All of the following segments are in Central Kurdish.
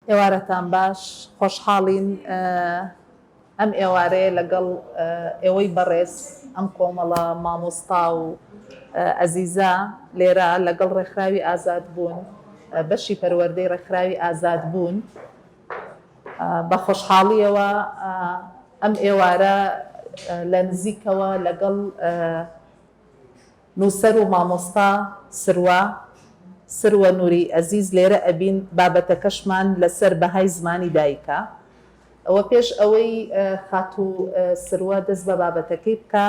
ئێوارەتان باش، خۆشحاڵین ئەم ئێوارەیە لەگەڵ ئێوەی بەڕێز ئەم کۆمەڵە مامۆستا و ئەزیزە لێرە لەگەڵ ڕێکخراوی ئازادبوون، بەشی پەروەردەی ڕێکخراوی ئازادبوون بە خۆشحاڵیەوە ئەم ئێوارە لە نزیکەوە لەگەڵ نووسەر و مامۆستا سروە سروە نوری ئەزیز لێرە ئەبین بابەتەکەشمان لەسەر بەهای زمانی دایکە وە پێش ئەوەی خاتوو سروە دەست بە بابەتەکەی بکا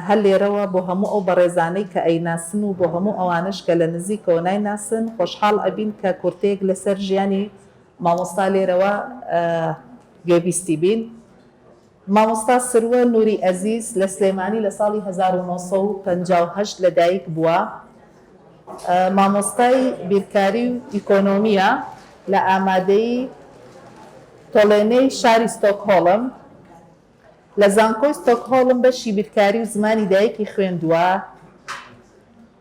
هەر لێرەوە بۆ هەموو ئەو بەڕێزانەی کە ئەیناسن و بۆ هەموو ئەوانەش کە لە نزیکەوە نایناسن خۆشحاڵ ئەبین کە کورتەیەک لەسەر ژیانی مامۆستا لێرەوە گوێبیستی بین. مامۆستا سروە نوری ئەزیز لە سلێمانی لە ساڵی 1958 لە دایک بووە، مامۆستای بیرکاری و ئیکۆنۆمییە لە ئامادەیی تۆلێنێی شاری ستۆکهۆڵم. لە زانکۆی ستۆکهۆڵم بەشی بیرکاری و زمانی دایکی خوێندووە.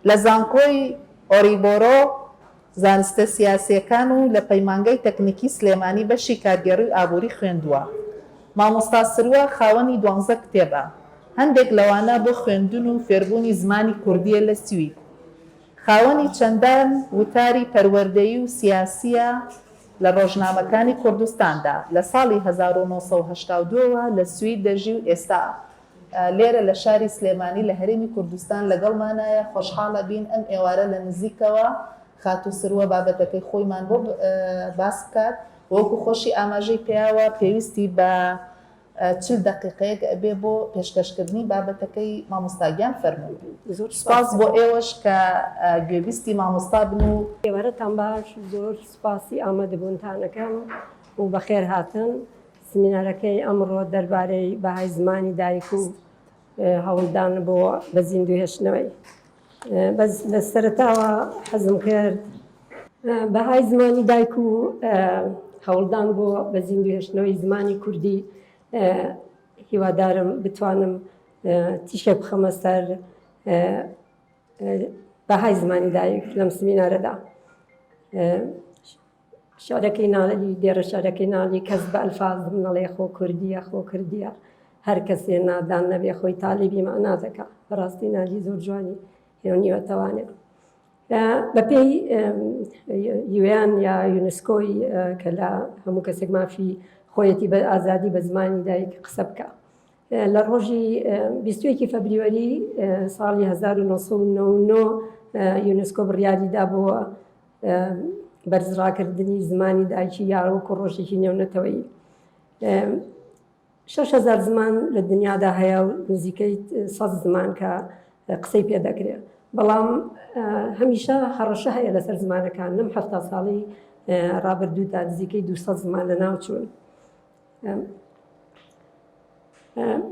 لە زانکۆی ئۆریبۆرۆ زانستە سیاسییەکان و لە پەیمانگای تەکنیکی سلێمانی بەشی کارگێڕی و ئابووری خوێندووە. مامۆستا سروە خاوەنی دوانزە کتێبە، هەندێک لەوانە بۆ خوێندن و فێربوونی زمانی کوردییە لە سوید. خاوەنی چەندان وتاری پەروەردەیی و سیاسییە لە ڕۆژنامەکانی کوردستاندا. لە ساڵی 1982 وە لە سوید دەژی و ئێستا لێرە لە شاری سلێمانی لە هەرێمی کوردستان لەگەڵمانایە، خۆشحاڵ ئەبین ئەم ئێوارە لە نزیکەوە خاتوو سروە بابەتەکەی خۆیمان بۆ باس بکات، وەکو خۆشی ئاماژەی پێیاوە پێویستی بە 40 دەقیقەیەک ئەبێ بۆ پێشکەشکردنی بابەتەکەی. مامۆستا گیان فەرموو. زۆر سوپاس بۆ ئێوەش کە گوێبیستی مامۆستا بن و. ئێوارەتان باش، زۆر سوپاسی ئامادەبوونتان ئەکەم و بەخێرهاتن. سمینارەکەی ئەمڕۆ دەربارەی بەهای زمانی دایک و هەوڵدان بۆ بە زیندوو هێشتنەوەی. بەس لە سەرەتاوە حەزم کرد بەهای زمانی دایک و هەوڵدان بۆ بە زیندوو هێشتنەوەی زمانی کوردی هیوادارم بتوانم تیشێک بخەمە سەر بەهای زمانی دایک لەم سمینارەدا. شعرەکەی نالی دێڕە شعرەکەی نالی کەس بە ئەلفازم نەڵێ خۆ کوردیە خۆ کوردیە هەر کەسێ نادان نەبێ خۆی تالیبی مەعنا دەکا بەڕاستی نالی زۆر جوانی هێنیوەتەوانێ بەپێی یوێن یا یونسکۆی کە لە هەموو کەسێک مافی خۆیەتی بە ئازادی بە زمانی دایک قسە بکە لە ڕۆژی 21 فەبریوەری ساڵی 1999 یونسکۆ بڕیاری دا بۆ بەرزڕاکردنی زمانی دایکی یا وەکو ڕۆژێکی نێونەتەوەیی 6هزار زمان لە دنیادا هەیە و نزیکەی 100 زمان کە قسەی پێ دەکرێت بەڵام هەمیشە هەڕەشە هەیە لەسەر زمانەکان لەم هەفتا ساڵی ڕابردوودا نزیکەی 200 زمان لە ناوچوون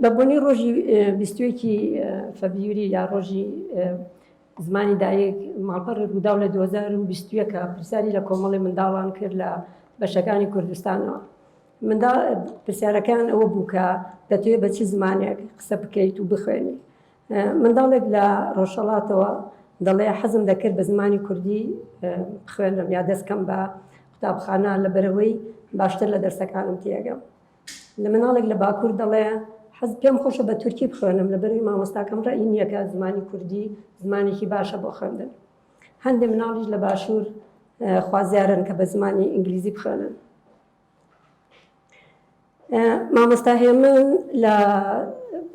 بە بۆنی ڕۆژی بیستوێکی فەبیوری یا ڕۆژی زمانی دایک، ماڵپەڕی ڕووداو لە 2021 پرسیاری لە کۆمەڵی منداڵان کرد لە بەشەکانی کوردستانەوە. منداڵ پرسیارەکان ئەوە بوو کە دەتەوێت بە چ زمانێک قسە بکەیت و بخوێنی. منداڵێک لە ڕۆژهەڵاتەوە دەڵێ حەزم دەکرد بە زمانی کوردی بخوێنم یا دەستکەم بە قوتابخانە لەبەرەوەی باشتر لە دەرسەکانم تێگەم. لە مناڵێک لە باکوور دەڵێ حەز پێم خۆشە بە تورکی بخوێنم لەبەرەوەی مامۆستاکەم ڕەئی نییە کە زمانی کوردی زمانێکی باشە بۆ خوێندن. هەندێک مناڵیش لە باشوور خوازیارن کە بە زمانی ئینگلیزی بخوێنن. مامۆستا هێمن لە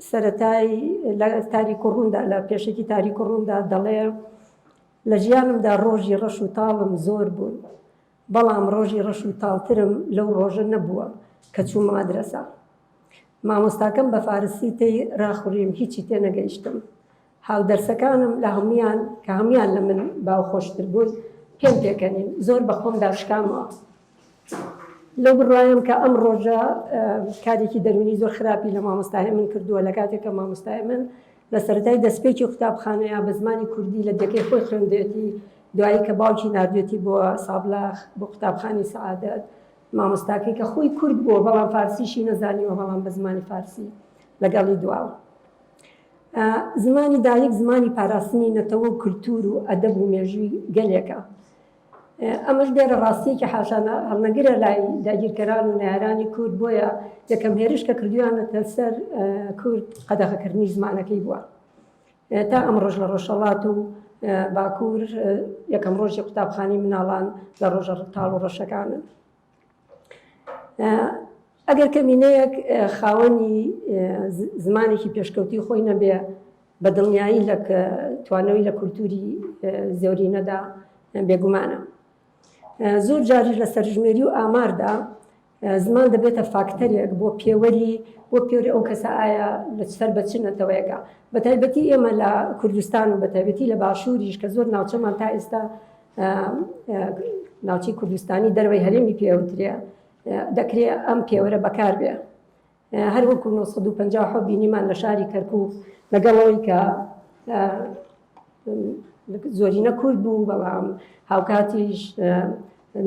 سەرەتای لە تاریک و ڕووندا لە پێشێکی تاریک و ڕووندا دەڵێ لە ژیانمدا ڕۆژی ڕەش و تاڵم زۆر بوون بەڵام ڕۆژی ڕەش و تاڵترم لەو ڕۆژە نەبووە کە چوومە مەدرەسە. مامۆستاکەم بە فارسی تێی ڕاخوڕیم هیچی تێ نەگەیشتم. هاودەرسەکانم لە هەموویان کە هەموویان لە من باوخۆشتر بوون پێم پێکەنین. زۆر بە خۆمدا شکامەوە. لەو بڕوایەم کە ئەم ڕۆژە کارێکی دەروونی زۆر خراپی لە مامۆستا هێمن کردووە لە کاتێک کە مامۆستا هێمن لە سەرەتای دەستپێکی قوتابخانەیە بە زمانی کوردی لە دێکەی خۆی خوێندوێتی، دوایی کە باوکی ناردوێتی بۆ سابڵاغ بۆ قوتابخانی سەعادەت، مامۆستاکەی کە خۆی کورد بووە بەڵام فارسیشی نەزانیوە بەڵام بە زمانی فارسی لەگەڵی دواوە. زمانی دایک زمانی پاراستنی نەتەوە و کلتور و ئەدەب و مێژووی گەلێکە. ئەمەش دیارە ڕاستیەکی حاشا هەڵنەگرە لای داگیرکەران و نەیارانی کورد، بۆیە یەکەم هێرش کە کردویانەتە سەر کورد قەدەغەکردنی زمانەکەی بووە. تا ئەمڕۆش لە ڕۆژهەڵات و باکوور یەکەم ڕۆژی قوتابخانەی مناڵان لە ڕۆژە تاڵ و ڕەشەکانن. ئەگەر کەمینەیەک خاوەنی زمانێکی پێشکەوتی خۆی نەبێ بە دڵنیایی لە توانەوەی لە کولتوری زۆرینەدا بێگومانە. زۆر جاریش لە سەرژمێری و ئاماردا زمان دەبێتە فاکتەرێک بۆ پێوەری بۆ پێوەری ئەو کەسە ئایا لە سەر بە چ نەتەوەیەکە بە تایبەتی ئێمە لە کوردستان و بە تایبەتی لە باشووریش کە زۆر ناوچەمان تا ئێستا ناوچەی کوردستانی دەرەوەی هەرێمی پێوترێ دەکرێ ئەم پێوەرە بەکار بێ هەر وەکو 957 بینیمان لە شاری کەرکوک لەگەڵ ئەوەی کە زۆرینە کورد بوو بەڵام هاوکاتیش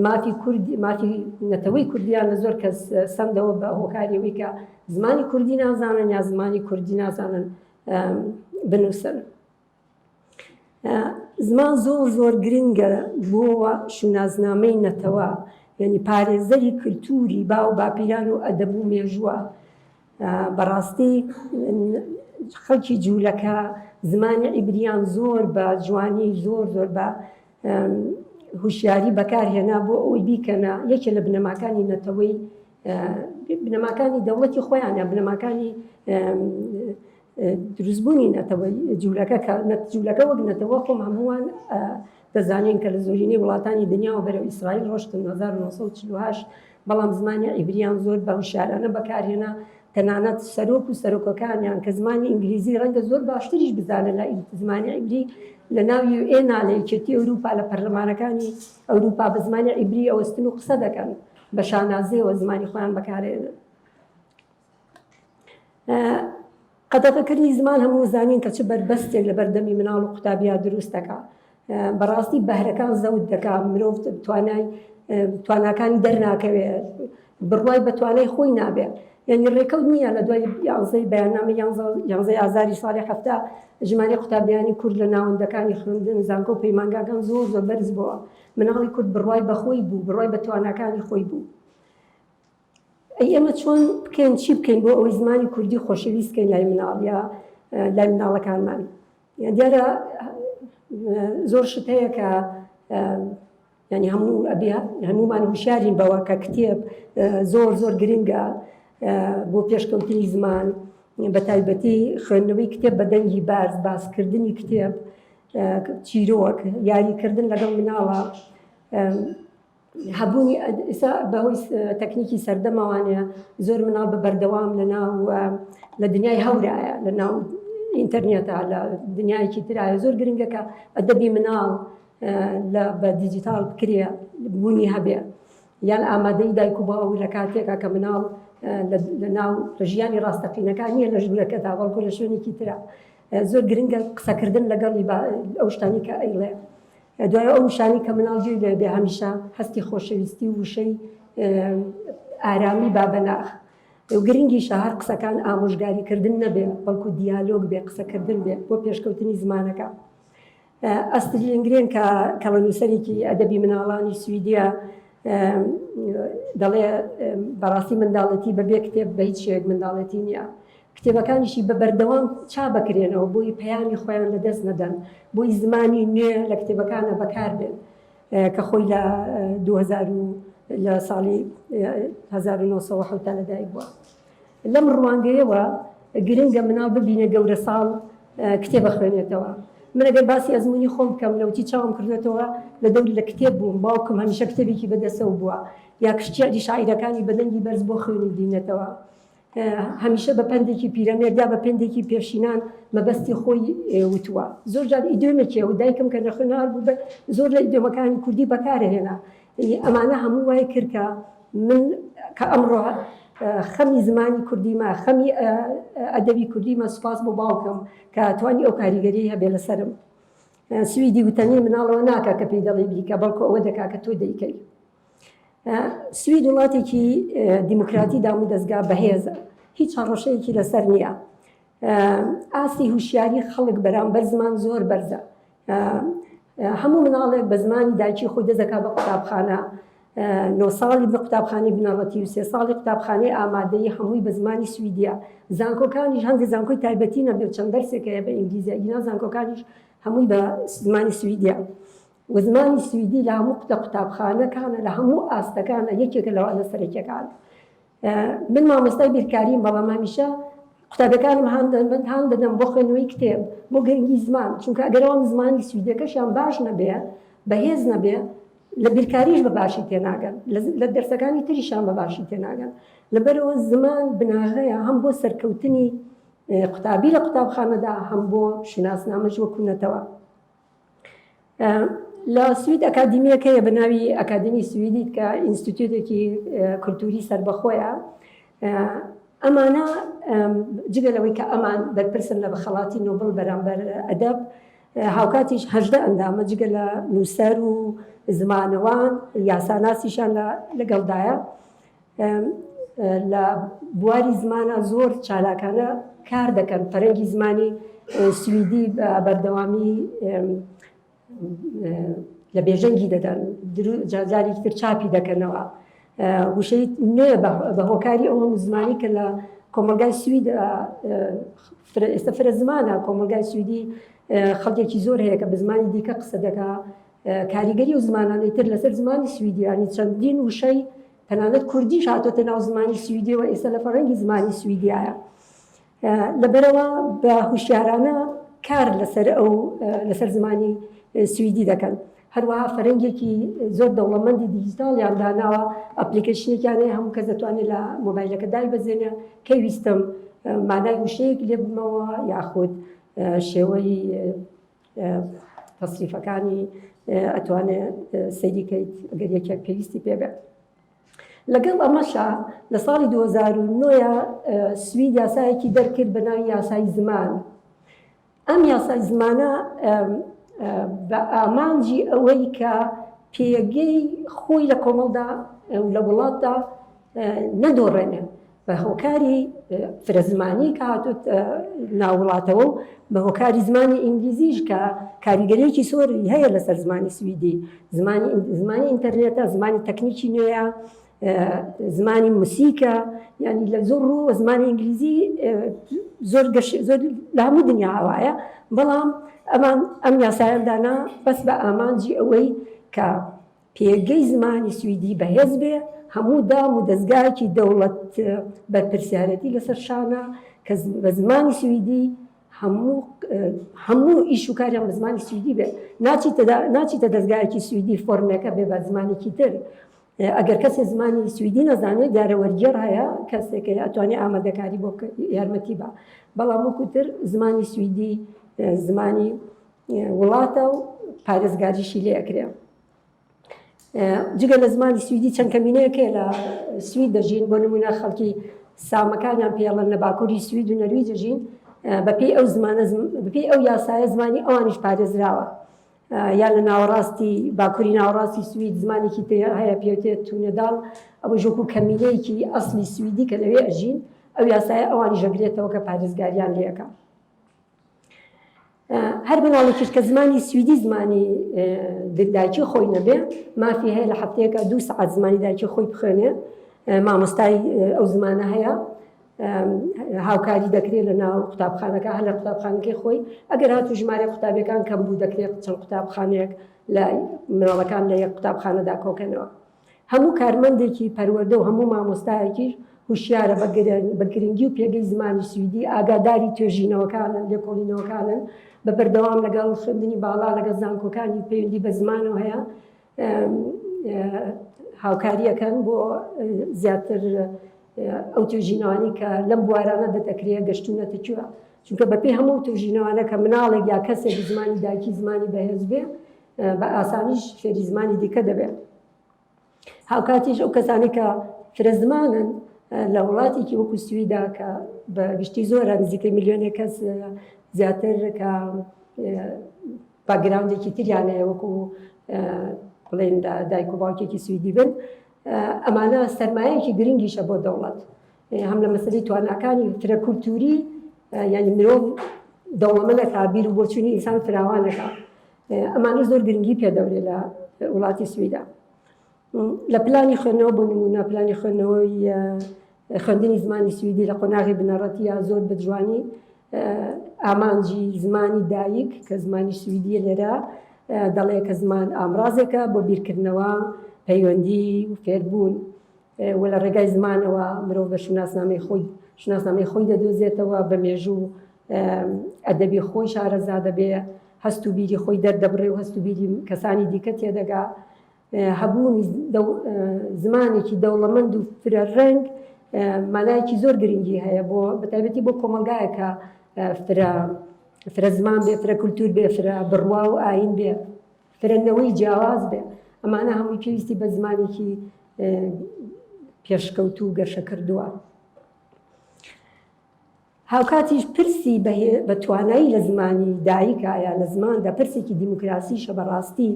مافی کورد مافی نەتەوەی کوردیان لە زۆر کەس سەندەوە بە هۆکاری ئەوەی کە زمانی کوردی نازانن یا زمانی کوردی نازانن بنووسن. زمان زۆر زۆر گرنگە بۆ شوناسنامەی نەتەوە، یعنی پارێزەری کلتوری باو باپیران و ئەدەب و مێژووە. بەڕاستی خەڵکی جوولەکە زمانی عیبریان زۆر بە جوانی زۆر زۆر بە هوشیاری بەکارهێنا بۆ ئەوەی بیکەنە یەکێ لە بنەماکانی نەتەوەی بنەماکانی دەوڵەتی خۆیان یا بنەماکانی دروستبوونی نەتەوەی جوولەکە کە جوولەکە وەک نەتەوە خۆم هەمووان دەزانین کە لە زۆرینەی وڵاتانی دنیاوە بەرەو ئیسرائیل ڕۆشتن 1948 بەڵام زمانی عیبریان زۆر بە هوشیارانە بەکارهێنا تەنانەت سەرۆک و سەرۆکەکانیان کە زمانی ئینگلیزی ڕەنگە زۆر باشتریش بزانن لە زمانی عیبری لە ناو UN لە یەکێتی ئەوروپا لە پەرلەمانەکانی ئەوروپا بە زمانی عیبری ئەوەستن و قسە دەکەن بە شانازیەوە زمانی خۆیان بەکارێنن. قەدەغەکردنی زمان هەموو زانین کە چ بەربەستێک لە بەردەمی مناڵ و قوتابیا دروست دەکا بەڕاستی بەهرەکان زەوت دەکا مرۆڤ توانای تواناکانی دەرناکەوێت بڕوای بە توانای خۆی نابێ یعنی ڕێکەوت نییە لە دوای یانزەی بەیاننامە یانزەی ئازاری ساڵی هەفتا ژمارەی قوتابیانی کورد لە ناوەندەکانی خوێندن زانکۆ و پەیمانگاکان زۆر زۆر بەرز بووە مناڵی کورد بڕوای بەخۆی بوو بڕوای بە تواناکانی خۆی بوو ئەی ئێمە چۆن بکەین چی بکەین بۆ ئەوەی زمانی کوردی خۆشەویست کەین لای مناڵ یا لای مناڵەکانمان دیارە زۆر شت هەیە کە ینی هەموو ئەبێ هەمومان هوشیارین بەوە کە کتێب زۆر زۆر گرنگە بۆ پێشکەوتنی زمان بە تایبەتی خوێندنەوەی کتێب بە دەنگی بارز باسکردنی کتێب چیرۆک یاریکردن لەگەڵ مناڵە هەبوونی ئێستا بەهۆی تەکنیکی سەردەمەوانە زۆر مناڵ بە بەردەوام لە ناو لە دنیای هەورایە لە ناو ئینتەرنێتە لە دنیایەکی ترایە زۆر گرنگە کە ئەدەبی مناڵ لە بە دیجیتاڵ بکرێ بوونی هەبێ یان ئامادەی دایک و باوک لە کاتێکا کە مناڵ لە ناو لە ژیانی ڕاستەقینەکان نییە لە ژوورەکەدا بەڵکو لە شوێنێکی ترە زۆر گرنگە قسەکردن لەگەڵی ئەو شتانی کە ئەیڵێ دوای ئەو وشانەی کە مناڵ گوێی لێ بێ هەمیشە هەستی خۆشەویستی و وشەی ئارامی با بە ناخ و گرنگیشە هەر قسەکان ئامۆژگاری کردن نەبێ بەڵکو دیالۆگ بێ قسەکردن بێ بۆ پێشکەوتنی زمانەکە. ئەسترید لینگرێن کە کەڵەنووسەرێکی ئەدەبی مناڵانی سویدیە دەڵێ بەڕاستی منداڵێتی بەبێ کتێب بە هیچ شێوەیەک منداڵێتی نییە. کتێبەکانیشی بە بەردەوام چاپ بکرێنەوە بۆی پەیامی خۆیان لە دەست نەدەن، بۆی زمانی نوێ لە کتێبەکانە بەکار بێن کە خۆی لە 2000 لە ساڵی 1970 لەدایک بووە. لەم ڕوانگەیەوە گرنگە مناڵ ببینێ گەورە ساڵ کتێبە خوێنێتەوە. من ئەگەر باسی ئەزموونی خۆم بکەم لەوتی چاوم کردوێتەوە لە دەوری لە کتێب بووم باوکم هەمیشە کتێبێکی بەدەسەوە بووە یا شیعری شاعیرەکانی بە دەنگی بەرز بۆ خوێنیدینێتەوە. هەمیشە بە پەندێکی پیرەمێرد یا بە پەندێکی پێشینان مەبەستی خۆی وتووە. زۆر جار ئیدیۆمێکی هەبوو، دایکم کە نەخوێنەوار بوو زۆر لە ئیدیۆمەکانی کوردی بەکارهێنا. ئەمانە هەموو وای کرد کە من کە ئەمڕۆ خەمی زمانی کوردیمە، خەمی ئەدەبی کوردیمە، سوپاس بۆ باوکم کە توانی ئەو کاریگەریی هەبێ لەسەرم. سویدی وتەنی مناڵەوە ناکا کە پێی دەڵێی بیکە، بەڵکو ئەوە دەکا کە تۆ دەیکەی. سوید وڵاتێکی دیموکراتی دامودەزگا بەهێزە، هیچ هەڕەشەیەکی لەسەر نییە. ئاستی هوشیاری خەڵک بەرامبەر زمان زۆر بەرزە. هەموو مناڵێک بە زمانی دایکی خۆی دەست دەکات بە قوتابخانە. نۆ ساڵی بە قوتابخانەی بنەڕەتی و سێ ساڵی قوتابخانەی ئامادەیی هەمووی بە زمانی سویدیە. زانکۆکانیش هەندێک زانکۆی تایبەتی نەبێ و چەند دەرسێک هەیە بە ئینگلیزی، ئەگینا زانکۆکانیش هەمووی بە زمانی سویدیە. و زمانی سویدی لە هەموو لە قوتابخانەکانە لە هەموو ئاستەکانە یەکێکە لەوانە سەرەکیەکان. من مامۆستای بیرکاریم بەڵام هەمیشە قوتابیەکانم هان هان دەدەم بۆ خوێندنەوەی کتێب بۆ گرنگی زمان چونکە ئەگەر ئەوان زمانی سویدەکەشیان باش نەبێ بەهێز نەبێ لە بیرکاریش بە باشی تێناگەن لە دەرسەکانی تریشان بە باشی تێناگەن لەبەرەوە زمان بناغەیە هەم بۆ سەرکەوتنی قوتابی لە قوتابخانەدا هەم بۆ شوناسنامەش وەکو نەتەوە. لە سوید ئەکادیمییەک هەیە بە ناوی ئەکادیمی سویدی کە ئینستیتیوتێکی کولتوری سەربەخۆیە. ئەمانە جگە لەوەی کە ئەمان بەرپرسن لە خەڵاتی نۆبڵ بەرامبەر ئەدەب، هاوکاتیش 18 ئەندامە جگە لە نووسەر و زمانەوان یاساناسیشان لەگەڵدایە. لە بواری زمانە زۆر چالاکانە کار دەکەن فەرەنگی زمانی سویدی بە بەردەوامی لە بێژەنگی دەدەن جارێکی تر چاپی دەکەنەوە وشەی نوێ بە هۆکاری ئەو هەموو زمانی کە لە کۆمەلگای سوید ئێستا فرە زمانە کۆمەلگای سویدی خەڵکێکی زۆر هەیە کە بە زمانی دیکە قسە دەکا کاریگەری و زمانانەی تر لەسەر زمانی سویدیانی چەندین وشەی تەنانەت کوردیش هاتۆتە ناو زمانی سویدیەوە ئێستا لە فەرەنگی زمانی سویدیایە لەبەرەوە بە هوشیارانە کار لەسەر ئەو لەسەر زمانی سویدی دەکەن هەروەها فەرەنگێکی زۆر دەوڵەمەندی دیجیتاڵیان داناوە ئەپلیکەیشنێکیان هەیە هەموو کەس دەتوانێت لە مۆبایلەکە دایبەزێنێ کەی ویستم مانای وشەیەک لێ بمەوە یاخود شێوەی تەسریفەکانی ئەتوانێ سەیری کەیت ئەگەر یەکێک پێویستی پێ بێت. لەگەڵ ئەمەشا لە ساڵی 2009 سوید یاسایەکی دەرکرد بە ناوی یاسای زمان. ئەم یاسای زمانە بە ئامانجی ئەوەی کە پێگەی خۆی لە کۆمەڵدا لە وڵاتدا نەدۆڕێنێ بە هۆکاری فرەزمانی کە هاتوت ناو وڵاتەوە و بە هۆکاری زمانی ئینگلیزیش کە کاریگەریەکی زۆری هەیە لەسەر زمانی سویدی زمانی زمانی ئینتەرنێتە زمانی تەکنیکی نوێیە زمانی موسیکە یعنی لە زۆر ڕوو زمانی ئینگلیزی زۆر گەش زۆر لە هەموو دنیا ئاوایە بەڵام ئەمان ئەم یاسایان دانا بەس بە ئامانجی ئەوەی کە پێگەی زمانی سویدی بەهێز بێ، هەموو دام و دەزگایەکی دەوڵەت بەرپرسیارێتی لەسەر شانە کە بە زمانی سویدی هەموو هەموو ئیش و کاریان بە زمانی سویدی بێ ناچیتە ناچیتە دەزگایەکی سویدی فۆرمێکە بێ بە زمانێکی تر ئەگەر کەسێ زمانی سویدی نەزانێت دیارە وەرگێڕ هەیە کەسێک هەیە ئەتوانێ ئامادەکاری بۆ یارمەتی بە بەڵام وەکو تر زمانی سویدی زمانی وڵاتە و پارێزگاریشی لێ ئەکرێ. جگە لە زمانی سویدی چەند کەمینەیەک هەیە لە سوید دەژین بۆ نمونە خەڵکی سامەکانیان پێڵن لە باکووری سوید و نەرویج دەژین بەپێی ئەو زمانە بەپێی ئەو یاسایە زمانی ئەوانیش پارێزراوە یا لە ناوەڕاستی باکووری ناوەڕاستی سوید زمانێکی تر هەیە پێوتێت تونەداڵ ئەوە وەکو کەمینەیەکی ئەسلی سویدی کە لەوێ ئەژین ئەو یاسایە ئەوانیش ئەگرێتەوە کە پارێزگاریان لێ ئەکا. هەر مناڵێکیش کە زمانی سویدی زمانی دایکی خۆی نەبێ مافی هەیە لە هەفتەیەکە دوو سەعات زمانی دایکی خۆی بخوێنێ مامۆستای ئەو زمانە هەیە هاوکاری دەکرێت لە ناو قوتابخانەکە هەر لە قوتابخانەکەی خۆی ئەگەر هاتوو ژمارە قوتابیەکان کەم بوو دەکرێت چەند قوتابخانەیەک لە مناڵەکان لە یەک قوتابخانەدا کۆکەنەوە. هەموو کارمەندێکی پەروەردە و هەموو مامۆستایەکیش هوشیارە بە گرنگی و پێگەی زمانی سویدی، ئاگاداری توێژینەوەکانن، لێکۆڵینەوەکانن، بە بەردەوام لەگەڵ خوێندنی باڵا، لەگەڵ زانکۆکانی پەیوەندی بە زمانەوە هەیە، هاوکاری ئەکەن بۆ زیاتر ئەو توێژینەوانەی کە لەم بوارانە دەدەکرێت گەشتونەتە کوێ، چونکە بەپێی هەموو توێژینەوانە کە مناڵێک یا کەسێک زمانی دایکی زمانی بەهێز بێ بە ئاسانیش فێری زمانی دیکە دەبێت. هاوکاتیش ئەو کەسانی کە فرە زمانن لە وڵاتێکی وەکو سویدا کە بە گشتی زۆرە نزیکەی ملیۆنێک کەس زیاتر کە background ێکی تریان هەیە وەکو بڵێن لە دایک و باوکێکی سویدی بن ئەمانە سەرمایەکی گرنگیشە بۆ دەوڵەت هەم لە مەسەلەی تواناکانی فرە کولتوری یعنی مرۆڤ دەوڵەمەنەکە بیر و بۆچوونی ئینسان فراوانەکە. ئەمانە زۆر گرنگی پێدەورێ لە وڵاتی سویدا. لە پلانی خوێندنەوە بۆ نموونە پلانی خوێندنەوەی خوێندنی زمانی سویدی لە قۆناغی بنەڕەتییا زۆر بە جوانی ئامانجی زمانی دایک کە زمانی سویدیە لێرە دەڵێ کە زمان ئامرازێکە بۆ بیرکردنەوە پەیوەندی و فێربوون و لە ڕێگای زمانەوە مرۆڤ بە شوناسنامەی خۆی شوناسنامەی خۆی دەدۆزێتەوە بە مێژوو ئەدەبی خۆی شارەزا دەبێ هەست و بیری خۆی دەردەبڕێ و هەست و بیری کەسانی دیکە تێدەگا هەبوونی زمانێکی دەوڵەمەند و فرە ڕەنگ مانایەکی زۆر گرنگی هەیە بۆ بەتایبەتی بۆ کۆمەڵگایەک کە فرە فرە زمان بێ فرە کولتوور بێ فرە بڕوا و ئاین بێ فرە نەوەی جیاواز بێ ئەمانە هەمووی پێویستی بە زمانێکی پێشکەوتوو و گەشە کردووە. هاوکاتیش پرسی بە توانایی لە زمانی دایکا یا لە زماندا پرسێکی دیموکراسیشە بەڕاستی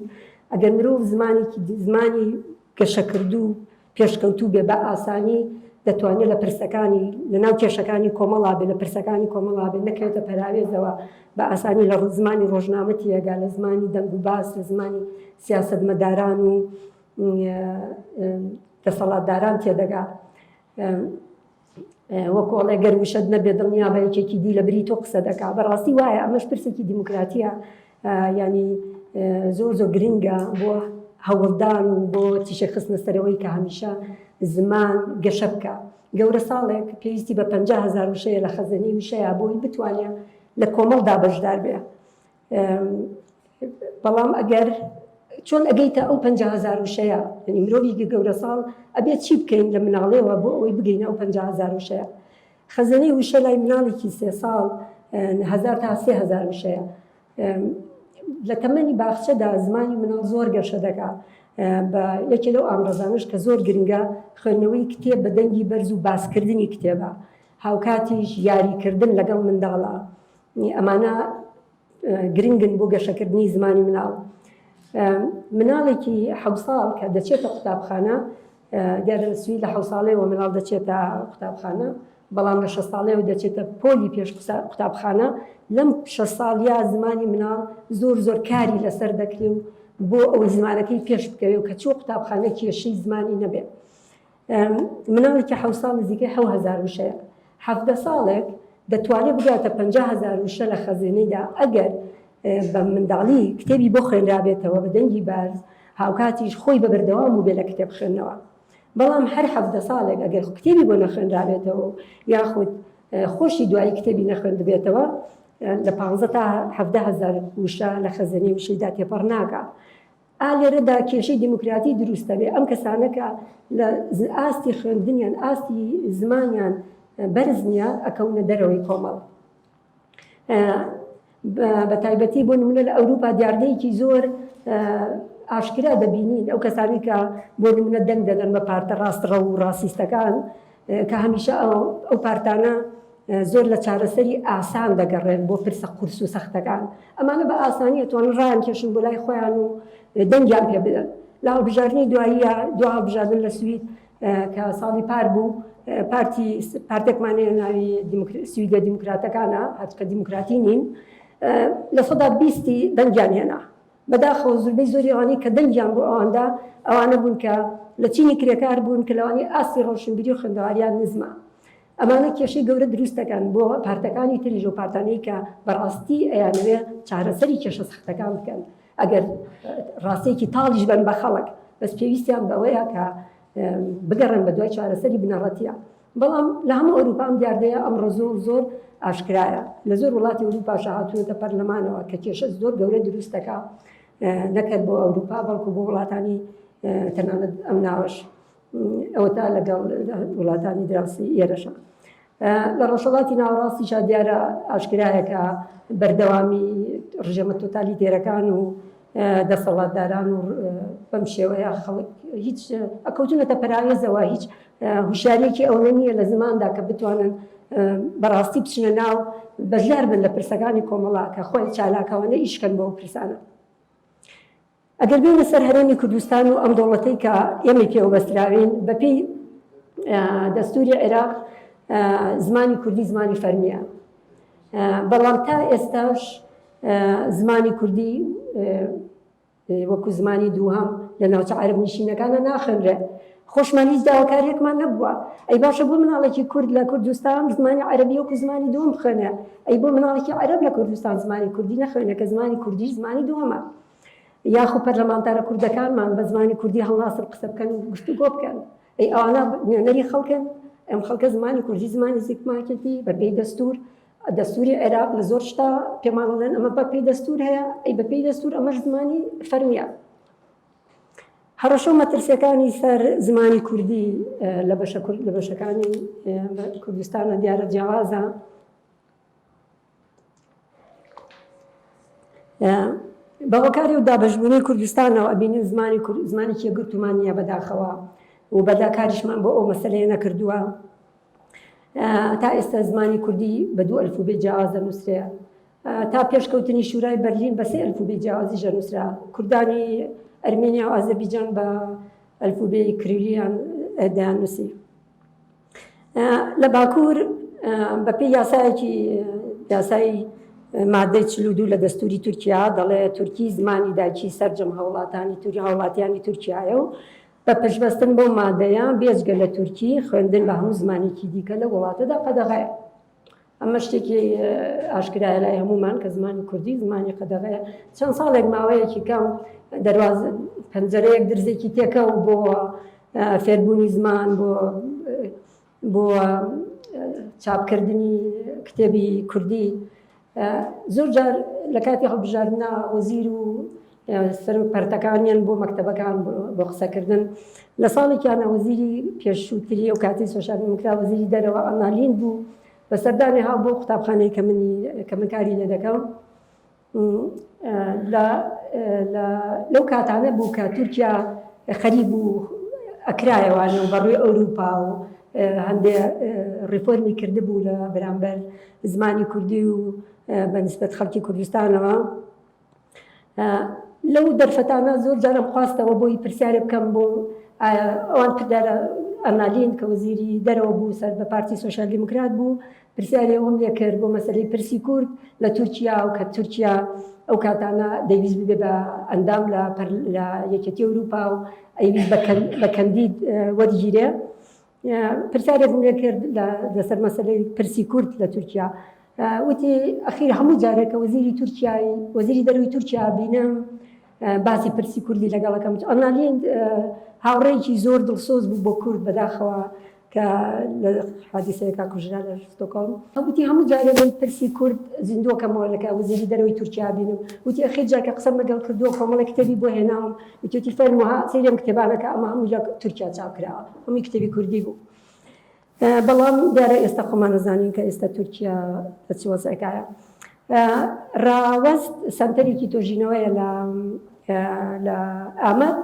ئەگەر مرۆڤ زمانێکی زمانی گەشەکردوو پێشکەوتوو بێ بە ئاسانی دەتوانێت لە پرسەکانی لە ناو کێشەکانی کۆمەڵا بێ لە پرسەکانی کۆمەڵا بێ نەکەوێتە پەراوێزەوە بە ئاسانی لە زمانی ڕۆژنامە تێگا لە زمانی دەنگ و باس لە زمانی سیاسەتمەداران و دەسەڵاتداران تێدەگا. وەکو ئەڵێ گەر وشەت نەبێ دڵنیا بە یەکێکی دی لە بری تۆ قسە دەکا بەڕاستی وایە ئەمەش پرسێکی دیموکراتیە ینی زۆر زۆر گرنگە بۆ هەوڵدان و بۆ تیشک خستنە سەرەوەی کە هەمیشە زمان گەشە بکە گەورە ساڵێک پێویستی بە 500هزار وشەیە لە خەزێنەی وشەیە بۆی بتوانێت لە کۆمەڵدا بەشدار بێ بەڵام ئەگەر چۆن ئەگەیتە ئەو 500هزار وشەیە یعنی مرۆڤێکی گەورە ساڵ ئەبێت چی بکەین لە مناڵێەوە بۆ ئەوەی بگەینە ئەو 500هزار وشەیە خەزێنەی وشە لای مناڵێکی سێ ساڵ هزار تا 3000 وشەیە لە تەمەنی باخچەدا زمانی مناڵ زۆر گەشە دەکا بە یەکێ لەو ئامرازانش کە زۆر گرنگە خوێندنەوەی کتێب بە دەنگی بەرز و باسکردنی کتێبە هاوکاتیش یاریکردن لەگەڵ منداڵە ئەمانە گرنگن بۆ گەشەکردنی زمانی مناڵ. مناڵێکی حەو ساڵ کە دەچێتە قوتابخانە دیارە لە سوید لە حەو ساڵەوە مناڵ دەچێتە قوتابخانە بەڵام لە شە ساڵەوە دەچێتە پۆلی پێش قوتابخانە لەم شە ساڵیا زمانی مناڵ زۆر زۆر کاری لەسەر دەکرێ و بۆ ئەوەی زمانەکەی پێش بکەوێ و کە چوو قوتابخانە کێشەی زمانی نەبێت. مناڵێکی حەو ساڵ نزیکەی 7000 وشەیە. 17 ساڵێک دەتوانێت بگاتە 50000 وشە لە خەزێنەیدا ئەگەر بە منداڵی کتێبی بۆ خوێنرابێتەوە بە دەنگی بەرز هاوکاتیش خۆی بە بەردەوام بووبێ لە کتێب خوێندنەوە. بەڵام هەر 17 ساڵێک ئەگەر کتێبی بۆ نەخوێنرابێتەوە و یاخود خۆشی دوایی کتێبی نەخوێندبێتەوە لە 15 تا 17 هەزار وشە لە خەزێنەی وشەیدا تێپەڕ ناکا. ئا لێرەدا کێشەی دیموکراتی دروست دەبێ، ئەم کەسانە کە لە ئاستی خوێندنیان، ئاستی زمانیان بەرز نییە، ئەکەونە دەرەوەی کۆمەڵ. بە تایبەتی بۆ نمونە لە ئەوروپا دیاردەیەکی زۆر ئاشکرا دەبینین ئەو کەسانی کە بۆ نمونە دەنگ دەدەن بە پارتە ڕاستڕەو و ڕاسیستەکان کە هەمیشە ئەو پارتانە زۆر لە چارەسەری ئاسان دەگەڕێن بۆ پرسە قورس و سەختەکان. ئەمانە بە ئاسانی ئەتوانن ڕایانکێشن بۆ لای خۆیان و دەنگیان پێ بدەن. لە هەڵبژاردنی دواییە، دوا هەڵبژاردن لە سوید کە ساڵی پار بوو، پارتی پارتێکمان هەیە ناوی سویدە دیموکراتەکانە، هەرچکە دیموکراتی نین، 20%ی دەنگیان هێنا. بەداخەوە زوربەی زۆری ئەوانەی کە دەنگیان بۆ ئەوان دا، ئەوانە بوون کە لە چینی کرێکار بوون کە لەوانەیە ئاستی ڕۆشنبیری و خوێندەواریان نزمە. ئەمانە کێشەی گەورە دروست دەکەن بۆ پارتەکانی تریش و پارتانەی کە بەڕاستی ئەیانەوێ چارەسەری کێشە سەختەکان بکەن ئەگەر ڕاستیەکی تاڵیش بن بە خەڵک بەس پێویستیان بەوەیە کە بگەڕێن بە دوای چارەسەری بنەڕەتیە بەڵام لە هەموو ئەوروپا ئەم دیاردەیە ئەمڕۆ زۆر زۆر ئاشکرایە لە زۆر وڵاتی ئەوروپاشە هاتوونەتە پەرلەمانەوە کە کێشە زۆر گەورە دروست دەکا نەکەر بۆ ئەوروپا بەڵکو بۆ وڵاتانی تەنانەت ئەم ناوەش ئەوەتا لەگەڵ وڵاتانی دراوسێی ئێرەشە. لە ڕۆژهەڵاتی ناوەڕاستیشا دیارە ئاشکرایە کە بەردەوامی ڕژێمە تۆتالیتێرەکان و دەسەڵاتداران و بەم شێوەیە خەڵک هیچ ئەکەوتونەتە پەراوێزەوە هیچ هوشیاریەکی ئەوە نییە لە زماندا کە بتوانن بەڕاستی بچنە ناو بەشدار بن لە پرسەکانی کۆمەڵا کە خۆی چالاکەوانە ئیشکەن بۆ پرسانە. ئەگەر بێینە سەر هەرێمی کوردستان و ئەم دەوڵەتەی کە ئێمەی پێوە بەستراوین، بەپێی دەستووری عێراق زمانی کوردی زمانی فەرمییە، بەڵام تا ئێستاش زمانی کوردی وەکو زمانی دووهەم لە ناوچە عەرەب نشینەکانە ناخوێنرێ. خۆشمان هیچ داواکاریەکمان نەبووە. ئەی باشە بۆ مناڵێکی کورد لە کوردستان زمانی عەرەبی وەکو زمانی دووەم بخوێنێ؟ ئەی بۆ مناڵێکی عەرەب لە کوردستان زمانی کوردی نەخوێنێ کە زمانی کوردیش زمانی دووەمە؟ یاخو پەرلەمانتارە کوردەکانمان بە زمانی کوردی هەڵناسن قسە بکەن و گفتوگۆ بکەن؟ ئەی ئەوانە نوێنەری خەڵکن؟ ئەم خەڵکە زمانی کوردی زمانی زگماکێتی بەپێی دەستور دەستوری عێراق لە زۆر شتا پێمان ئەڵێن ئەمە بە پێی دەستور هەیە، ئەی بە پێی دەستور ئەمەش زمانی فەرمیە. هەڕەشە و مەترسیەکانی سەر زمانی کوردی لە بەشە کورد لە بەشەکانی کوردستانە دیارە جیاوازە. بە هۆکاری و دابەشبوونی کوردستانەوە ئەبینین زمانی کورد زمانێکی یەکگرتوومان نییە بەداخەوە و بەداکاریشمان بۆ ئەو مەسەلەیە نەکردووە. تا ئێستا زمانی کوردی بە دوو ئەلفوبێ جیاواز دەنووسرێ. تا پێشکەوتنی شورای بەرلین بە سێ ئەلفوبێ جیاوازیش دەنووسرا. کوردانی ئەرمینیا و ئازەربیجان بە ئەلفوبێی کریلیان دەیاننووسی. لە باکوور بەپێی یاسایەکی یاسای مادەی 42 لە دەستوری تورکیا دەڵێ تورکی زمانی دایکی سەرجەم هاوڵاتانی تورکی هاوڵاتیانی تورکیایە و بە پشتبەستن بەو مادەیە، بێجگە لە تورکی، خوێندن بە هەموو زمانێکی دیکە لەو وڵاتەدا قەدەغەیە. ئەمە شتێکی ئاشکرایە لای هەموومان کە زمانی کوردی زمانی قەدەغەیە. چەند ساڵێک ماوەیەکی کەم دەرواز پەنجەرەیەک درزێکی تێکەو بۆ فێربوونی زمان بۆ بۆ چاپکردنی کتێبی کوردی زۆر جار لە کاتی هەڵبژاردنا وەزیر و سەرۆک پەرتەکانیان بۆ مەکتەبەکان بۆ قسەکردن لە ساڵێکیانە وەزیری پێشووتری ئەو کاتی سۆسیال دیموکرات وەزیری دەرەوە ئەنالین بوو بە سەردانی هاو بۆ قوتابخانەی کە منی کە من کاری لێ دەکەم لەو کاتانە بوو کە تورکیا خەریک بوو ئەکرایەوانە و بەڕووی ئەوروپا و هەندێ ڕیفۆرمی کردبوو لە بەرامبەر زمانی کوردی و بەنسبەت خەڵکی کوردستانەوە لەو دەرفەتانە زۆر جارم خواستەوە بۆی پرسیارێ بکەم بۆ ئەوان پردارە ئەنالین کە وەزیری دەرەوە بوو سەر بە پارتی سۆسیال دیموکرات بوو پرسیاری ئەوەم لێ کرد بۆ مەسەلەی پرسی کورد لە تورکیا و کە تورکیا ئەو کاتانە دەیویست ببێ بە ئەندام لە لە یەکێتی ئەوروپا و ئەیویست بە کەندید وەرگیرێ پرسیارێکم لێ کرد لەسەر مەسەلەی پرسی کورد لە تورکیا وتی ئەخیر هەموو جارێک کە وەزیری تورکیای وەزیری دەروی تورکیا بینم باسی پرسی کوردی لەگەڵەکەم ئەنالین هاوڕێیەکی زۆر دڵسۆز بوو بۆ کورد بەداخەوە کە لە حادیسەیەکا کوژرا لە ستۆکۆڵم. وتی هەموو جارێ من پرسی کورد زیندووە کەمەوە لە وەزیری دەرەوەی تورکیا بینم. وتی ئەخیر جار کە قسەم لەگەڵ کردووە کۆمەڵێک کتێبی بۆ هێناوم. وتیوتی فەرموو ها سەیری ئەم کتێبانە کە ئەمە هەمووی لە تورکیا چاپ کراوە. هەمووی کتێبی کوردی بوو. بەڵام دیارە ئێستا خۆمان ئەزانین کە ئێستا تورکیا لە چ وەزعێکایە. ڕاوەست سەنتەرێکی تۆژینەوەیە لە لە ئامەد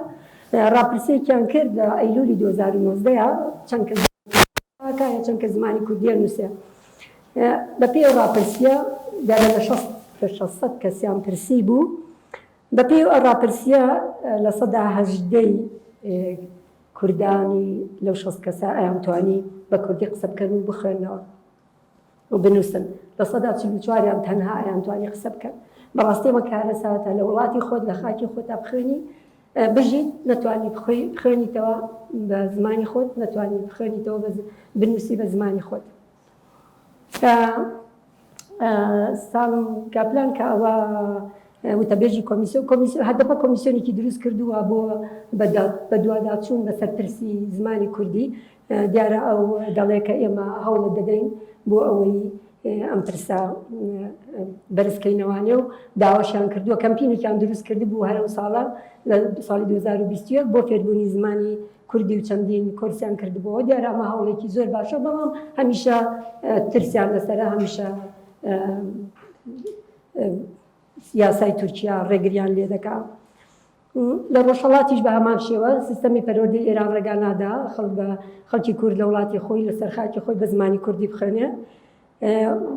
ڕاپرسیەکیان کرد لە ئەیلولی 2019 چەند کەس کایە چەند کەس زمانی کوردیە نووسێ بە پێی ڕاپرسیە دیارە لە 6 لە 600 کەسیان پرسی بوو بە پێی ئەو ڕاپرسیە 18% کوردانی لەو 6 کەسە ئەیانتوانی بە کوردی قسە بکەن و بخوێنەوە و بنووسن، 44% یان تەنها ئەیانتوانی قسە بکەن. بەڕاستی ئەمە کارەساتە لە وڵاتی خۆت لە خاکی خۆتا بخوێنی بژیت نەتوانی بخوێنیتەوە بە زمانی خۆت نەتوانی بخوێنیتەوە بنووسی بە زمانی خۆت. سالم کاپلان کە ئەوە وتەبێژی کۆمیسیۆن کۆمیسیۆن هەدەپە کۆمیسیۆنێکی دروست کردووە بۆ بەدواداچوون بەسەر پرسی زمانی کوردی دیارە ئەو دەڵێ کە ئێمە هەوڵ دەدەین بۆ ئەوەی ئەم پرسە بەرزکەینەوانێ و داواشیان کردووە کەمپینێکیان دروست کردبوو هەر ئەو ساڵە لە ساڵی 2021 بۆ فێربوونی زمانی کوردی و چەندین کۆرسیان کردبووەوە دیارە ئەمە هەوڵێکی زۆر باشە بەڵام هەمیشە ترسیان لەسەرە هەمیشە یاسای تورکیا ڕێگریان لێ دەکا. لە ڕۆژهەڵاتیش بە هەمان شێوە سیستەمی پەروەردەی ئێران ڕێگا نادا خەڵک بە خەڵکی کورد لە وڵاتی خۆی لەسەر خاکی خۆی بە زمانی کوردی بخوێنێ.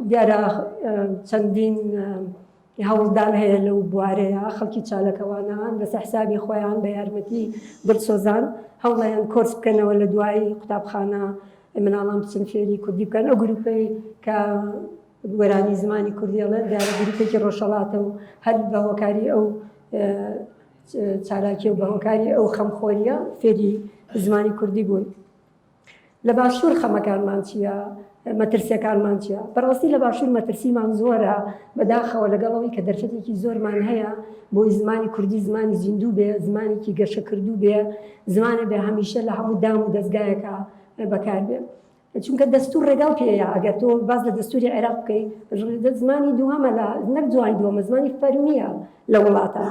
دیارە چەندین هەوڵدان هەیە لەو بوارەیە خەڵکی چاالکەوانان لەسەر حسابی خۆیان بە یارمەتی دڵسۆزان هەوڵیان کۆرس بکەنەوە لە دوای قوتابخانە مناڵان بچن فێری کوردی بکەن ئەو گروپەی کە گۆرانی زمانی کوردی ئەڵێن دیارە گروپێکی ڕۆژهەڵاتە و هەر بە هۆکاری ئەو. چالاکی و بە هۆکاری ئەو خەمخۆریە فێری زمانی کوردی بوون. لە باشوور خەمەکانمان چییە؟ مەترسیەکانمان چییە؟ بەڕاستی لە باشوور مەترسیمان زۆرە بەداخەوە لەگەڵ ئەوەی کە دەرفەتێکی زۆرمان هەیە بۆی زمانی کوردی زمانی زیندوو بێ زمانێکی گەشەکردوو بێ زمانە بێ هەمیشە لە هەموو دام و دەستگایەکە بەکار بێ چونکە دەستور ڕێگاو پێیە ئەگەر تۆ باز لە دەستوری عێراق بکەی زمانی دووهەمە لە نەک زمانی دووەمە زمانی فەرمیە لە وڵاتە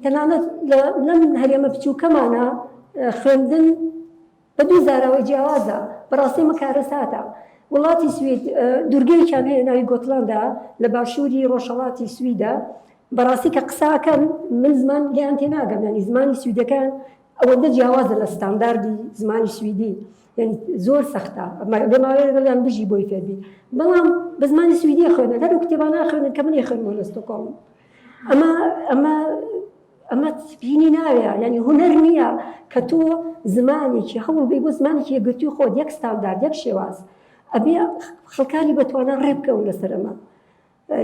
تەنانەت لەم هەرێمە بچووکەمانە خوێندن بە دوو زاراوەی جیاوازە بەڕاستی ئەمە کارەساتە وڵاتی سوید دوورگەیەکیان هەیە ناوی گۆتلاندا لە باشووری ڕۆژهەڵاتی سویدە بەڕاستی کە قساکەن من زمان لێیان تێناگەم ینی زمانی سویدەکان ئەوەندە جیاوازە لە ستانداردی زمانی سویدی یعنی زۆر سەختە بێ ماوەیە لەگەڵیان بژی بۆی فێربی بەڵام بە زمانی سویدی خوێنن هەر کتێبانە خوێنن کە منی خوێنمەوە لە ستۆکۆڵم ئەمە ئەمە ئەمە هینی ناوێ یعنی هونەر نییە کە تۆ زمانێکی هەوڵ بی بۆ زمانێکی یەکگرتووی خۆت یەک ستاندارد یەک شێواز ئەبێ خەڵکانی بەتوانا ڕێ بکەون لەسەر ئەمە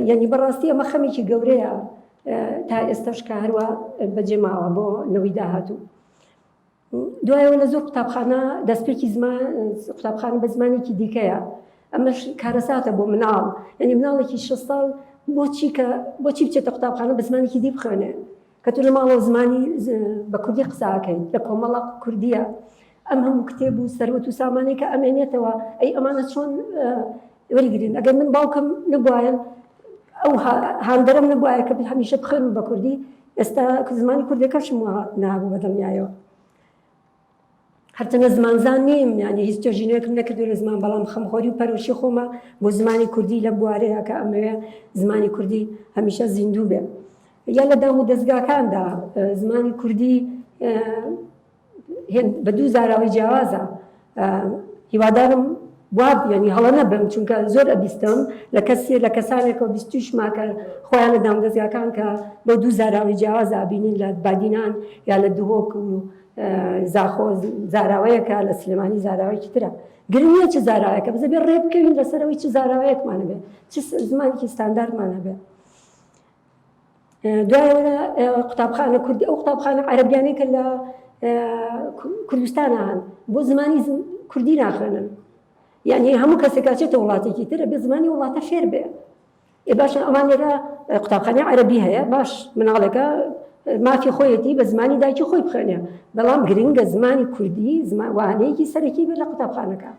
یعنی بەڕاستی ئەمە خەمێکی گەورەیە تا ئێستاش کە هەروە بەجێ ماوە بۆ نەوەی داهاتوو. دوایەوە لە زۆر قوتابخانە دەستپێکی زمان قوتابخانە بە زمانێکی دیکەیە ئەمەش کارەساتە بۆ مناڵ یعنی مناڵێکی شە ساڵ بۆچی کە بۆچی بچێتە قوتابخانە بە زمانێکی دی بخوێنێ کە تۆ لە ماڵەوە زمانی بە کوردی قساکەیت لە کۆمەڵە کوردیە ئەم هەموو کتێب و سەروەت و سامانەی کە ئەمێنێتەوە ئەی ئەمانە چۆن وەریگرین ئەگەر من باوکم نەبوایە ئەو هاندەرم نەبوایە کە هەمیشە بخوێنم بە کوردی ئێستا زمانی کوردەکەشم وا نابوو بە دڵنیایەوە هەرچەندە زمانزان نیم یعنی هیچ توێژینەوەیەکم نەکردو لە زمان بەڵام خەمخۆری و پەرۆشی خۆمە بۆ زمانی کوردی لەم بوارەیە کە ئەمەوێ زمانی کوردی هەمیشە زیندوو بێ یا لە دام و دەستگاکاندا زمانی کوردی بە دوو زاراوەی جیاوازە هیوادارم واب یعنی هەڵە نەبم چونکە زۆر ئەبیستم لە کەسێ لە کەسانێکەوە بیستوشما کە خۆیان لە دامودەزگاکان کە بۆ دوو زاراوەی جیاواز ئابینین لە بادینان یا لە دهۆک و زاخۆ زاراوەیەکە لە سلێمانی زاراوەیەکی ترە گرنگ نییە چ زاراوەیەکە بەس ئەبێ ڕێ بکەوین لەسەر ئەوەی چ زاراوەیەکمان هەبێ چ زمانێکی ستانداردمان هەبێ دوایەوە قوتابخانە کوردی ئەو قوتابخانە عەرەبیانەی کە لە کوردستانە هەن بۆ زمانی کوردی ناخوێنن یعنی هەموو کەسێک ئەچێتە وڵاتێکی تر بێ زمانی وڵاتە فێر بێ ئێ باشە ئەوان لێرە قوتابخانەی عەرەبی هەیە باش مناڵێکە مافی خۆیەتی بە زمانی دایکی خۆی بخوێنێ بەڵام گرنگە زمانی کوردی زمان وانەیەکی سەرەکی بێت لە قوتابخانەکە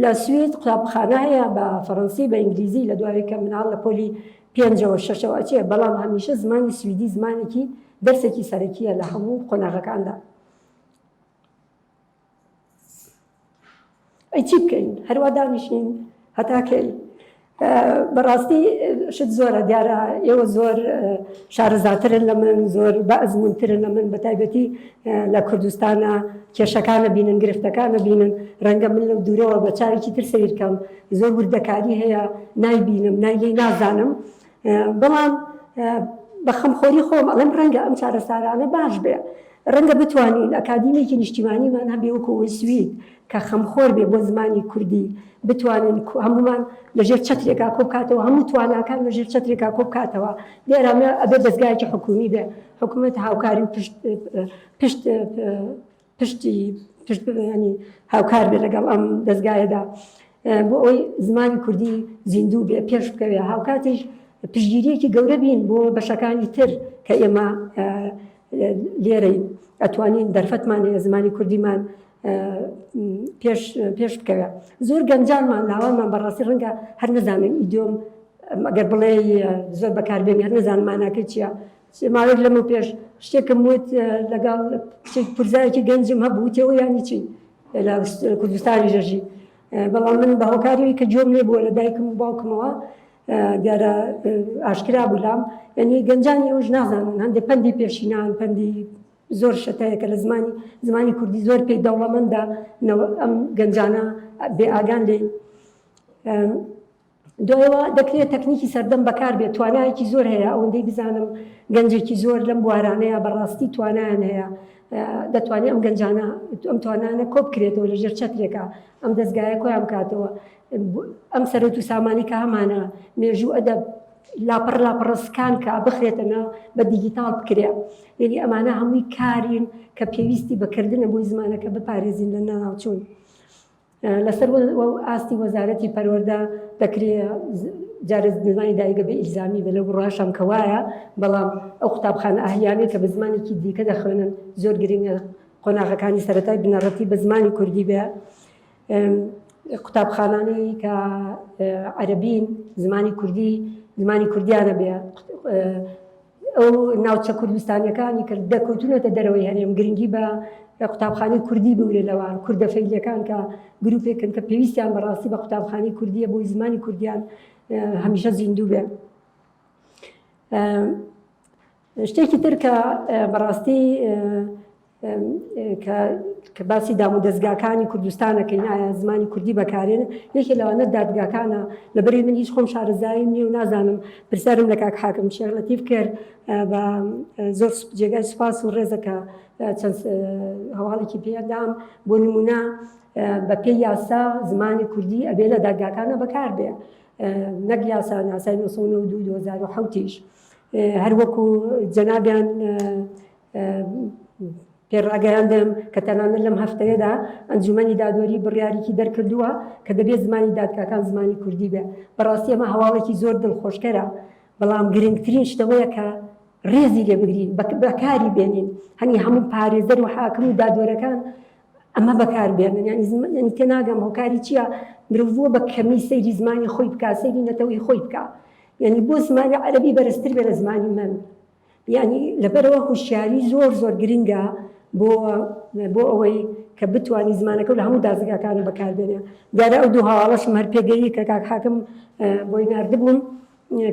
لە سوید قوتابخانە هەیە بە فەڕەنسی بە ئینگلیزی لە دوای کە مناڵ لە پۆلی پێنجەوە شەشەوە ئەچێ بەڵام هەمیشە زمانی سویدی زمانێکی دەرسێکی سەرەکیە لە هەموو قۆناغەکاندا. ئەی چی بکەین هەروا دانیشین هەتا کەی؟ بەڕاستی شت زۆرە دیارە ئێوە زۆر شارەزاترن لە من زۆر بە ئەزمونترن لە من بە تایبەتی لە کوردستانە کێشەکانە بینن گرفتەکانە بینن ڕەنگە من لەو دوورەوە بە چاوێکی تر سەیرکەم زۆر وردەکاری هەیە نایبینم نای لێی نازانم بەڵام بە خەمخۆری خۆم ئەڵێم ڕەنگە ئەم چارەسارانە باش بێ ڕەنگە بتوانین ئەکادیمێکی نیشتیمانیمان هەبێ وەکو ئەوەی سوید کە خەمخۆر بێ بۆ زمانی کوردی بتوانین هەمومان لەژێر چەترێکا کۆ بکاتەوە هەموو تواناکان لەژێر چەترێکا کۆ بکاتەوە دیارە ئەبێ دەزگایەکی حکوومی بێ حکوومەت هاوکاری و پشت پشت پشتی پشت ینی هاوکار بێ لەگەڵ ئەم دەزگایەدا بۆ ئەوەی زمانی کوردی زیندوو بێ پێش بکەوێ هاوکاتیش پشتگیریەکی گەورە بین بۆ بەشەکانی تر کە ئێمە لێرەین ئەتوانین دەرفەتمان هەیە زمانی کوردیمان پێش پێش بکەوێ زۆر گەنجانمان لاوانمان بەڕاستی ڕەنگە هەر نەزانن ئیدۆم ئەگەر بڵێ زۆر بەکاربێن هەر نەزانن ماناکەی چییە ماوەیەک لەمە پێش شتێکم وت لەگەڵ کچێک پورزایەکی گەنجم هەبوو وتەوە یانی چی لە کوردستانی ژەژی بەڵام من بە هۆکاری کە گوێم لێ بووە لە دایکم و باوکمەوە دیارە ئاشکرا بوو لام یعنی گەنجانی ئەوش نازانن هەندێک پەندی پێشینان پەندی زۆر شتەیە کە لە زمانی زمانی کوردی زۆر پێی دەوڵەمەندە ئەم گەنجانە بێ ئاگان لێی دوایەوە دەکرێت تەکنیکی سەردەم بەکاربێت توانایەکی زۆر هەیە ئەوەندەی بزانم گەنجێکی زۆر لەم بوارانەیە بەڕاستی توانایان هەیە دەتوانێت ئەم گەنجانە ئەم توانانە کۆبکرێتەوە لە ژێر چەترێکە ئەم دەستگایە کۆیان بکاتەوە ئەم سەرۆت و سامانی کە هەمانە مێژوو ئەدەب. لاپەڕ لاپەڕە سکان کا بخرێتە ناو بە دیجیتاڵ بکرێ یعنی ئەمانە هەمووی کارین کە پێویستی بەکردنە بۆی زمانەکە بپارێزین لە ناوچوون. لەسەر ئاستی وەزارەتی پەروەردە دەکرێ جارێ زمانی دایکە بە ئیلزامی بێ لەو بڕواشم کە وایە بەڵام ئەو قوتابخانە ئەهلیانەی کە بە زمانێکی دیکە دەخوێنن زۆر گرنگە قۆناغەکانی سەرەتای بنەڕەتی بە زمانی کوردی بێ قوتابخانانەی کە عەرەبین زمانی کوردی زمانی کوردیانە بێ ئەو ناوچە کوردستانیەکانی کە دەکەوتونەتە دەرەوەی هەرێم گرنگی بە قوتابخانەی کوردی بگرێ لەوان کوردە فەیلیەکان کە گروپێکن کە پێویستیان بەڕاستی بە قوتابخانەی کوردیە بۆی زمانی کوردیان هەمیشە زیندوو بێ. شتێکی تر کە بەڕاستی کە باسی دامودەزگاکانی کوردستانەکەین ئایا زمانی کوردی بەکارێن یەکێ لەوانە دادگاکانە لەبەری من هیچ خۆم شارەزاییم نییە و نازانم پرسیارم لە کاک حاکم شێخ لەتیف کرد بە زۆر جێگای سوپاس و ڕێزە کە چەند هەواڵێکی پێدام بۆ نمونە بە پێی یاسا زمانی کوردی ئەبێ لە دادگاکانە بەکار بێ نەک یاسا یاسای 1992 2007یش هەروەکو جەنابیان پێ ڕاگەیاندم کە تەنانەت لەم هەفتەیەدا ئەنجومەنی دادوەری بڕیاریکی دەرکردووە کە دەبێت زمانی دادگاکان زمانی کوردی بێ. بەڕاستی ئەمە هەواڵێکی زۆر دڵخۆشکەرە، بەڵام گرنگترین شتەوەیە کە ڕێزی لێ بگرین، بەکاری بێنین. هەنی هەموو پارێزەر و حاکم و دادوەرەکان ئەمە بەکار بێنن. یانی یانی تێناگەم هۆکاری چییە مرۆڤ بووە بە کەمی سەیری زمانی خۆی بکا، سەیری نەتەوەی خۆی بکا. یانی بۆ زمانی عەرەبی بەرزتر بێ لە زمانی من. یانی لەبەرئەوە هۆشیاری زۆر زۆر گرنگە بۆ بۆ ئەوەی کە بتوانی زمانەکە لە هەموو دازگاکان بەکاربێنێ دیارە ئەو دوو هەواڵەشم هەر پێگەیی کە کاک حاکم بۆی ناردبووم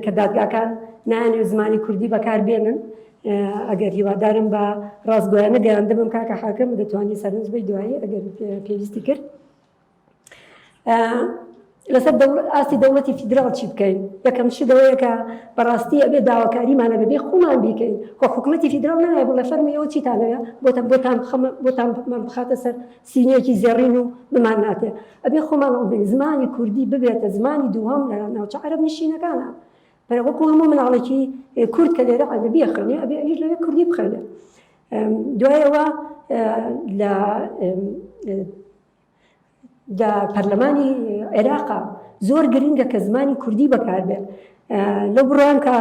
کە دادگاکان نایانەوێت زمانی کوردی بەکاربێنن ئەگەر هیوادارم بە ڕاستگۆیانە گەیاندبم کاکە حاکم دەتوانی سەرنج بەی دوایی ئەگەر پێویستی کرد لەسەر ئاستی دەوڵەتی فیدراڵ چی بکەین یەکەم شت ئەوەیە کە بەڕاستی ئەبێ داواکاریمانە بەبێ خۆمان بیکەین خۆ حکوومەتی فیدراڵ نایە بڵێ فەرمی ئەوە چیتانەیە بۆتە بۆتان بخەمە بۆتان بمان بخاتە سەر سینیەکی زێڕین و بمان ناتێ ئەبێ خۆمان بین زمانی کوردی ببێتە زمانی دووهەم لە ناوچە عەرەب نشینەکانە بەرە وەکو هەموو مناڵێکی کورد کە لێرە عەرەبی خوێنێ ئەبێ ئەویش لەوێ کوردی بخوێنێ دوایەوە لە لە پەرلەمانی عێراقا زۆر گرنگە کە زمانی کوردی بەکاربێ لەو بڕیان کە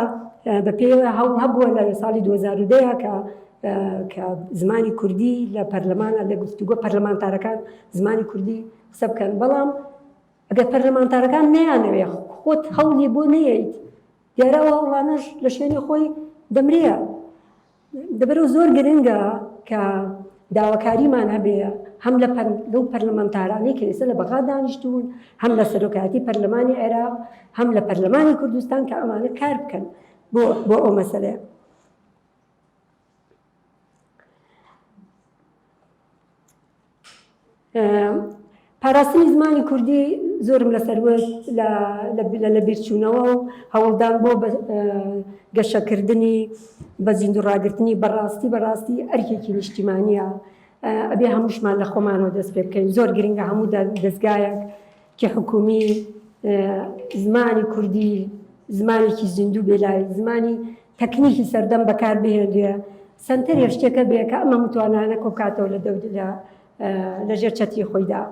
بە پێی هەوڵ هەبووە لە ساڵی 2010 کە کە زمانی کوردی لە پەرلەمانە لە گفتوگۆ پەرلەمانتارەکان زمانی کوردی قسە بکەن بەڵام ئەگەر پەرلەمانتارەکان نەیانەوێ خۆت هەوڵی بۆ نەیەیت دیارە ئەو هەوڵانەش لە شوێنی خۆی دەمرێ لەبەرئەوە زۆر گرنگە کە داواکاریمان هەبێ هەم لە لەو پەرلەمانتارانەی کە ئێستا لە بەغا دانیشتوون هەم لە سەرۆکایەتی پەرلەمانی عێراق هەم لە پەرلەمانی کوردستان کە ئەمانە کار بکەن بۆ بۆ ئەو مەسەلەیە. پاراستنی زمانی کوردی زۆرم لەسەر وت لە لەبیرچوونەوە و هەوڵدان بۆ گەشەکردنی بە زیندوو ڕاگرتنی بەڕاستی بەڕاستی ئەرکێکی نیشتیمانیە ئەبێ هەمووشمان لە خۆمانەوە دەست پێ بکەین زۆر گرنگە هەموو دەزگایەک کی حکومی زمانی کوردی زمانێکی زیندوو بێلای زمانی تەکنیکی سەردەم بەکار بهێنرێ سەنتەرێ شتێکە بێ کە ئەم هەموو توانایانە کۆبکاتەوە لە دەور لە لەژێر چەتری خۆیدا.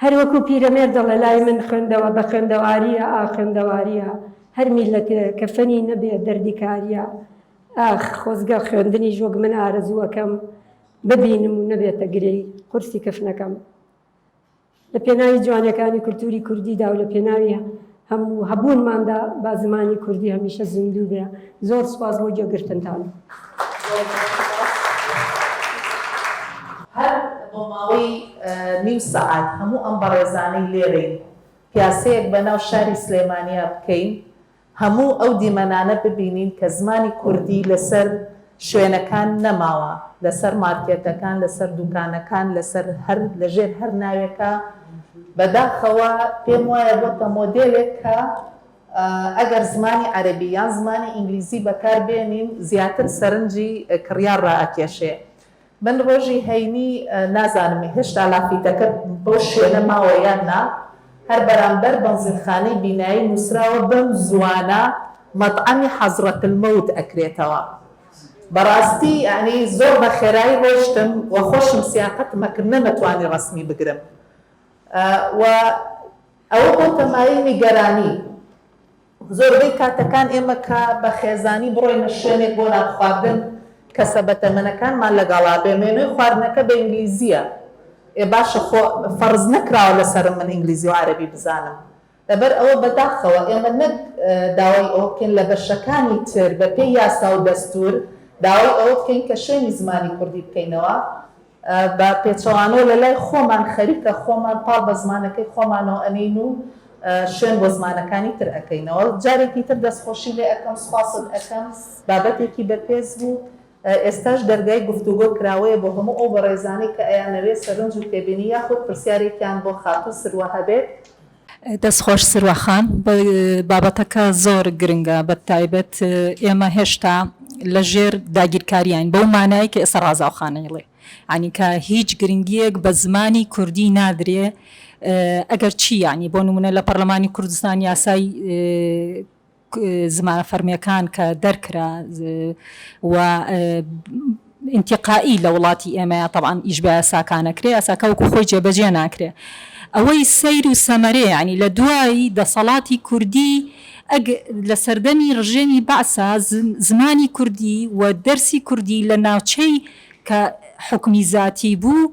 هەر وەکو پیرەمێرد دەڵێ لای من خوێندەوە بە خوێندەوارییە ئا خوێندەوارییە هەر میللەتێ کە فەنی نەبێ دەردی کارییە ئاخ خۆزگە خوێندنیش وەک من ئارەزووەکەم ببینم و نەبێتە گرێی قورسی کفنەکەم. لە پێناوی جوانیەکانی کولتوری کوردیدا و لە پێناوی هەموو هەبوونماندا با زمانی کوردی هەمیشە زیندوو بێ. زۆر سوپاس بۆ گوێگرتنتان. هەر بۆ ماوەی نیو سەعات هەموو ئەم بەڕێزانەی لێرەین پیاسەیەک بەناو شاری سلێمانیا بکەین هەموو ئەو دیمەنانە ببینین کە زمانی کوردی لەسەر شوێنەکان نەماوە، لەسەر مارکێتەکان، لەسەر دوکانەکان، لەسەر هەر لەژێر هەر ناوێکا، بەداخەوە پێم وایە بۆتە مۆدێلێک کە ئەگەر زمانی عەرەبی یان زمانی ئینگلیزی بەکار بێنین زیاتر سەرنجی کڕیار ڕائەکێشێ. من ڕۆژی هەینی نازانم هێشتا لافیتەکە بەو شوێنە ماوە یان نا. هەر بەرامبەر بەنزینخانەی بینایی نووسراوە بەم زووانە مەتعەمی حەزرەت الموت ئەکرێتەوە. بەڕاستی یەعنی زۆر بە خێرایی ڕۆیشتم و خۆشم سیاقەتم ئەکرد نەمەتوانی ڕەسمی بگرم و ئەوە بۆتە مایەی نیگەرانی. زۆربەی کاتەکان ئێمە کە بە خێزانی بڕۆینە شوێنێک بۆ نانخواردن کەسە بەتەمەنەکانمان لەگەڵا بێ مێنۆی خواردنەکە بە ئینگلیزییە ئێ باشە خۆ فەرز نەکراوە لەسەرم من ئینگلیزی و عەرەبی بزانم لەبەر ئەوە بەداخەوە ئێمە نەک داوای ئەوە بکەین لە بەشەکانی تر بە پێی یاسا و دەستوور داوای ئەوە بکەین کە شوێنی زمانی کوردی بکەینەوە بە پێچەوانەوە لە لای خۆمان خەریکە خۆمان پاڵ بە زمانەکەی خۆمانەوە ئەنێین و شوێن بۆ زمانەکانی تر ئەکەینەوە. جارێکی تر دەستخۆشی لێ ئەکەم، سوپاست ئەکەم، بابەتێکی بەپێز بوو. ئێستاش دەرگای گفتوگۆ کراوەیە بۆ هەموو ئەو بەڕێزانەی کە ئەیانەوێ سەرنج و تێبینی یاخود پرسیارێکیان بۆ خاتوو سروە هەبێت. دەست خۆش سروە خان بابەتەکە زۆر گرنگە بە تایبەت ئێمە هێشتا لە ژێر داگیرکاریین بەو مانای کە ئێستا ڕازاو خانەیڵێ یانی کە هیچ گرنگیەک بە زمانی کوردی نادرێ ئەگەر چی یانی بۆ نمونە لە پەرلەمانی کوردستان یاسای زمانە فەرمیەکان کە دەرکرا و ئینتیقائی لە وڵاتی ئێمەیا تەبعەن ئیش بە یاساکان ئەکرێ یاساکە وەکو خۆی جێبەجێ ناکرێ ئەوەی سەیر و سەمەرەیە یانی لە دوای دەسەڵاتی کوردی ئەگ لە سەردەمی ڕژێمی بەعسا زمانی کوردی و دەرسی کوردی لە ناوچەی کە حوکمی زاتی بوو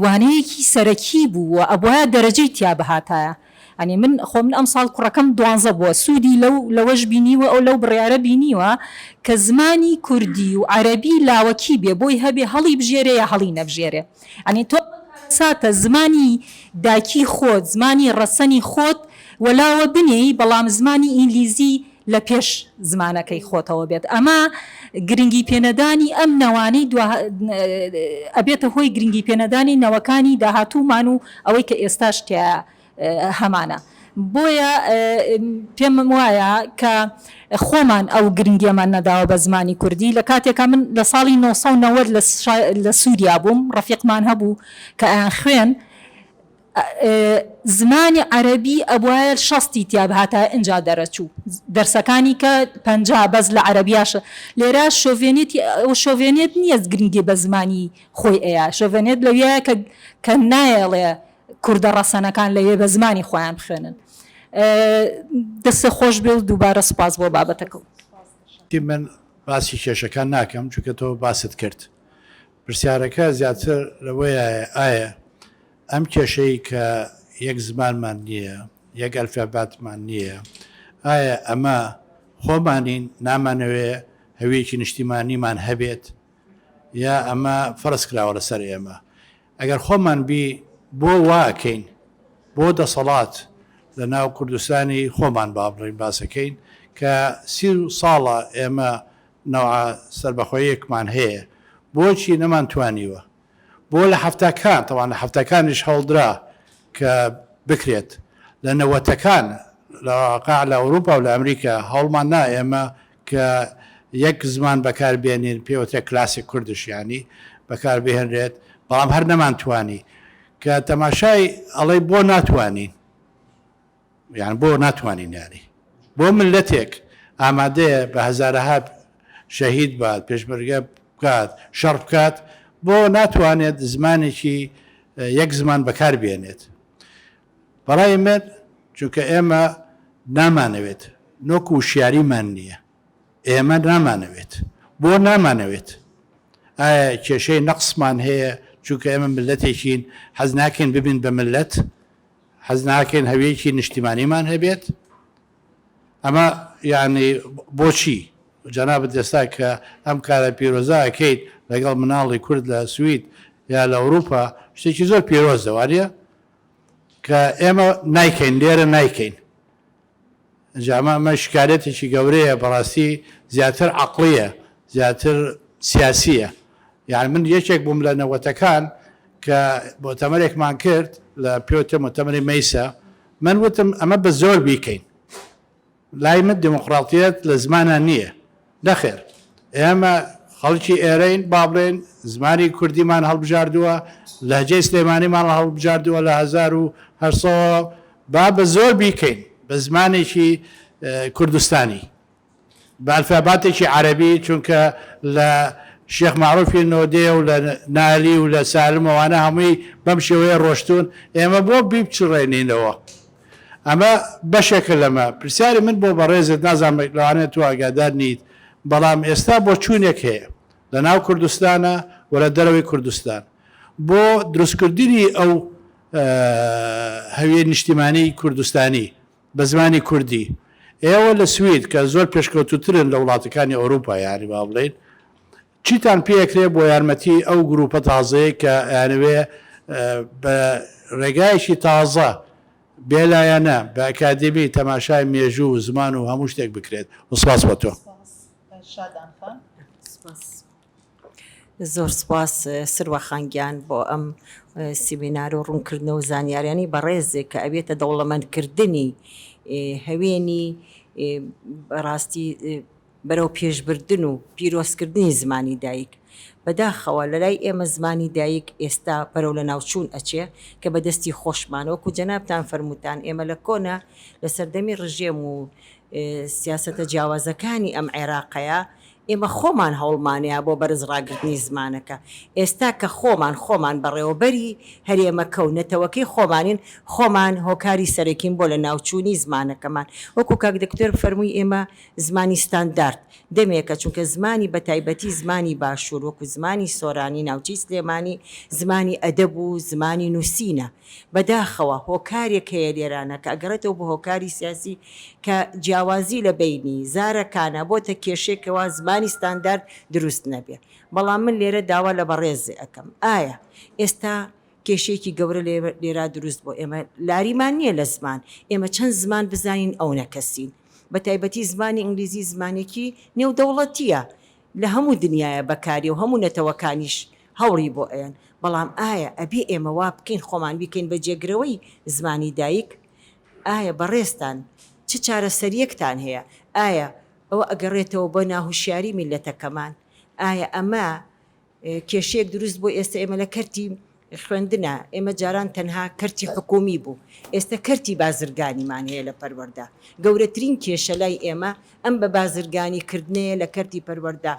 وانەیەکی سەرەکی بوو و ئەبوایە دەرەجەی تیا بهاتایە یانی من خۆ من ئەمساڵ کوڕەکەم دوانزە بووە سوودی لەو لەوەش بینیوە ئەو لەو بڕیارە بینیوە کە زمانی کوردی و عەرەبی لاوەکی بێ بۆی هەبێ هەڵی بژێرێ یا هەڵی نەبژێرێ یانی تۆ ساتە زمانی دایکی خۆت زمانی ڕەسەنی خۆت وەلاوە بنێی بەڵام زمانی ئینگلیزی لە پێش زمانەکەی خۆتەوە بێت ئەمە گرنگی پێنەدانی ئەم نەوانەی دوا ئەبێتە هۆی گرنگی پێنەدانی نەوەکانی داهاتوومان و ئەوەی کە ئێستاش تیایا هەمانە بۆیە پێم وایە کە خۆمان ئەو گرنگیەمان نەداوە بە زمانی کوردی لە کاتێکا من لە ساڵی 990 لە سووریا بووم ڕەفیقمان هەبوو کە ئەیان خوێن زمانی عەرەبی ئەبوایە شەستی تیا بهاتایە ئینجا دەرەچوو دەرسەکانی کە 50 بەس لە عەرەبیاش لێرە شۆڤێنێتی ئەو شۆڤێنێت نییە گرنگی بە زمانی خۆی ئەیا شۆڤێنێت لەویایە کە کە نایەڵێ کوردە ڕەسەنەکان لەوێ بە زمانی خۆیان بخوێنن. دەستت خۆش بێ و دووبارە سوپاس بۆ بابەتەکە. من باسی کێشەکان ناکەم چونکە تۆ باست کرد. پرسیارەکە زیاتر لەوەیایە ئایا ئەم کێشەی کە یەک زمانمان نییە، یەک ئەلفاباتمان نییە، ئایا ئەمە خۆمانین نامانەوێ هەویەکی نیشتیمانیمان هەبێت یا ئەمە فەرز کراوە لەسەر ئێمە؟ ئەگەر خۆمان بی بۆ وا ئەکەین؟ بۆ دەسەڵات لە ناو کوردستانی خۆمان با بڵێین باسەکەین کە 30 ساڵە ئێمە نەوعە سەربەخۆیەکمان هەیە بۆچی نەمان توانیوە؟ بۆ لە حەفتاکان تەبعەن لە حەفتاکانیش هەوڵدرا کە بکرێت لە نەوەتەکان لە واقع لە ئەوروپا و لە ئەمریکا هەوڵمان نا ئێمە کە یەک زمان بەکار بێنین پێوترێ کلاسیک کوردش یانی بەکار بهێنرێت بەڵام هەر نەمانتوانی کە تەماشای ئەڵێی بۆ ناتوانین یان بۆ ناتوانین یاری بۆ ملەتێک ئامادەیە بە هەزارەها شەهید بات پێشمەرگە بکات شەڕ بکات بۆ ناتوانێت زمانێکی یەک زمان بەکار بێنێت بەڕای من چونکە ئێمە نامانەوێت نۆک وشیاریمان نییە ئێمە نامانەوێت بۆ نامانەوێت ئایا کێشەی نەقسمان هەیە چونکە ئێمە ملەتێکین حەز ناکەین ببین بە ملەت حەز ناکەین هەویەکی نیشتیمانیمان هەبێت ئەمە یعنی بۆچی جەنابت ئێستا کە ئەم کارە پیرۆزە ئەکەیت لەگەڵ مناڵی کورد لە سوید یا لە ئەوروپا شتێکی زۆر پیرۆزە وانە کە ئێمە نایکەین لێرە نایکەین ئینجا ئەمە ئەمە شکارێتێکی گەورەیە بەڕاستی زیاتر عەقڵیە زیاتر سیاسیە یعنی من یەکێک بووم لە نەوەتەکان کە مۆتەمەرێکمان کرد لە پێوتە مۆتەمەری مەیسە من وتم ئەمە بە زۆر بیکەین لای من دیموقراتیەت لە زمانا نییە. نەخێر ئێمە خەڵکی ئێرەین با بڵێین زمانی کوردیمان هەڵبژاردووە، لەهجەی سلێمانیمان هەڵبژاردووە لە 1800. با بە زۆر بیکەین بە زمانێکی کوردستانی بە ئەلفاباتێکی عەرەبی چونکە لە شێخ مەعروفی نۆدێ و لە نالی و لە سالم ئەوانە هەمووی بەم شێوەیە ڕۆشتوون ئێمە بۆ بیپچڕێنینەوە ئەمە بەشێکە لەمە پرسیاری من بۆ بەڕێزت نازانم لەوانەیە تۆ ئاگادار نیت بەڵام ئێستا بۆچوونێک هەیە لە ناو کوردستانە و لە دەرەوەی کوردستان بۆ دروستکردنی ئەو هەویەی نیشتیمانی کوردستانی بە زمانی کوردی ئێوە لە سوید کە زۆر پێشکەوتووترن لە وڵاتەکانی ئەوروپا یانی با بڵێین چیتان پێ ئەکرێ بۆ یارمەتی ئەو گروپە تازەیە کە ئەیانەوێ بە ڕێگایەکی تازە بێلایەنە بە ئەکادیمی تەماشای مێژوو و زمان و هەموو شتێک بکرێت و سپاس بۆ تۆ. سپاس شادان خان. سپاس. زۆر سپاس سروە خان گیان بۆ ئەم سیمینار و ڕوونکردنەوە و زانیاریانی بەڕێزێک کە ئەبێتە دەوڵەمەندکردنی هەوێنی بەڕاستی بەرەو پێشبردن و پیرۆزکردنی زمانی دایک. بەداخەوە لەلای ئێمە زمانی دایک ئێستا بەرەو لەناوچوون ئەچێ کە بە دەستی خۆشمانە وەکو جەنابتان فەرمووتان ئێمە لە کۆنە لە سەردەمی ڕژێم و سیاسەتە جیاوازەکانی ئەم عێراقەیا ئێمە خۆمان هەوڵمانەیا بۆ بەرز ڕاگرتنی زمانەکە، ئێستا کە خۆمان خۆمان بەڕێوەبەری هەرێمەکە و نەتەوەکەی خۆمانین، خۆمان هۆکاری سەرەکین بۆ لەناوچوونی زمانەکەمان. وەکو کاک دکتۆر فەرمووی ئێمە زمانی ستاندارد دەمێکە، چونکە زمانی بەتایبەتی زمانی باشوور وەکو زمانی سۆرانی ناوچەی سلێمانی زمانی ئەدەب و زمانی نووسینە، بەداخەوە هۆکارێک هەیە لێرانە کە ئەگەڕێتەوە بۆ هۆکاری سیاسی کە جیاوازی لە بەینی زارەکانە بۆتە کێشەیەک کەوا زمانی ستاندارد دروست نەبێ بەڵام من لێرە داوا لە بەڕێزێ ئەکەم ئایا ئێستا کێشەیەکی گەورە لێرا دروست بۆ ئێمە لاریمان نییە لە زمان ئێمە چەند زمان بزانین ئەونە کەسین بە تایبەتی زمانی ئینگلیزی زمانێکی نێودەوڵەتیە لە هەموو دنیایە بەکاریە و هەموو نەتەوەکانیش هەوڵی بۆ ئەیەن بەڵام ئایا ئەبێ ئێمە وا بکەین خۆمان بیکەین بە جێگرەوەی زمانی دایک؟ ئایا بەڕێزتان چ چارەسەریەکتان هەیە؟ ئایا ئەوە ئەگەڕێتەوە بۆ ناهوشیاری میللەتەکەمان؟ ئایا ئەمە کێشەیەک دروست بۆ ئێستا ئێمە لە کەرتی خوێندنە ئێمە جاران تەنها کەرتی حکومی بوو ئێستا کەرتی بازرگانیمان هەیە لە پەروەردە گەورەترین کێشە لای ئێمە ئەم بە بازرگانی کردنەیە لە کەرتی پەروەردە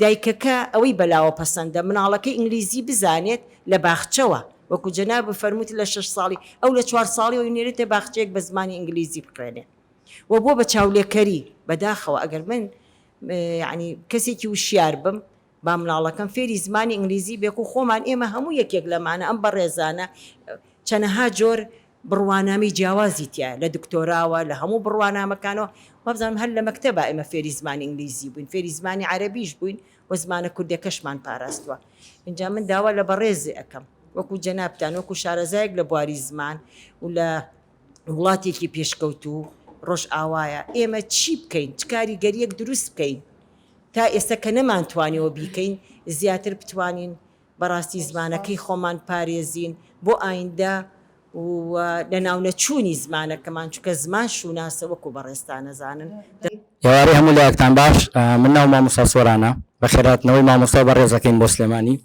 دایکەکە ئەوەی بەلاوە پەسەندە مناڵەکەی ئینگلیزی بزانێت لە باخچەوە وەکو جەنابت فەرمووت لە شەش ساڵی ئەو لە چوار ساڵیەوە نێرێتە باخچەیەک بە زمانی ئینگلیزی بخوێنێ و بۆ بە چاولێکەری بەداخەوە ئەگەر من یعنی کەسێکی وشیار بم با مناڵەکەم فێری زمانی ئینگلیزی بێ کو خۆمان ئێمە هەموو یەکێک لەمانە ئەم بەڕێزانە چەنەها جۆر بڕوانامەی جیاوازی تیایە لە دکتۆراوە لە هەموو بڕوانامەکانەوە وابزانم هەر لە مەکتەبا ئێمە فێری زمانی ئینگلیزی بووین فێری زمانی عەرەبیش بووین و زمانە کوردیەکەشمان پاراستوە ئینجا من داوا لە بەڕێزێ ئەکەم وەکو جەنابتان وەکو شارەزایەک لە بواری زمان و لە وڵاتێکی پێشکەوتوو ڕۆژئاوایە ئێمە چی بکەین چ کاریگەریەک دروست بکەین تا ئێستا کە نەمانتوانیەوە بیکەین زیاتر بتوانین بەڕاستی زمانەکەی خۆمان پارێزین بۆ ئایندە و لەناونەچوونی زمانەکەمان چونکە زمان شوناسە وەکو بەڕێزتان ئەزانن. ئێوارەی هەموو لایەکتان باش من ناوم مامۆستا سۆرانە بەخێرهاتنەوەی مامۆستای بەڕێزەکەین بۆ سلێمانی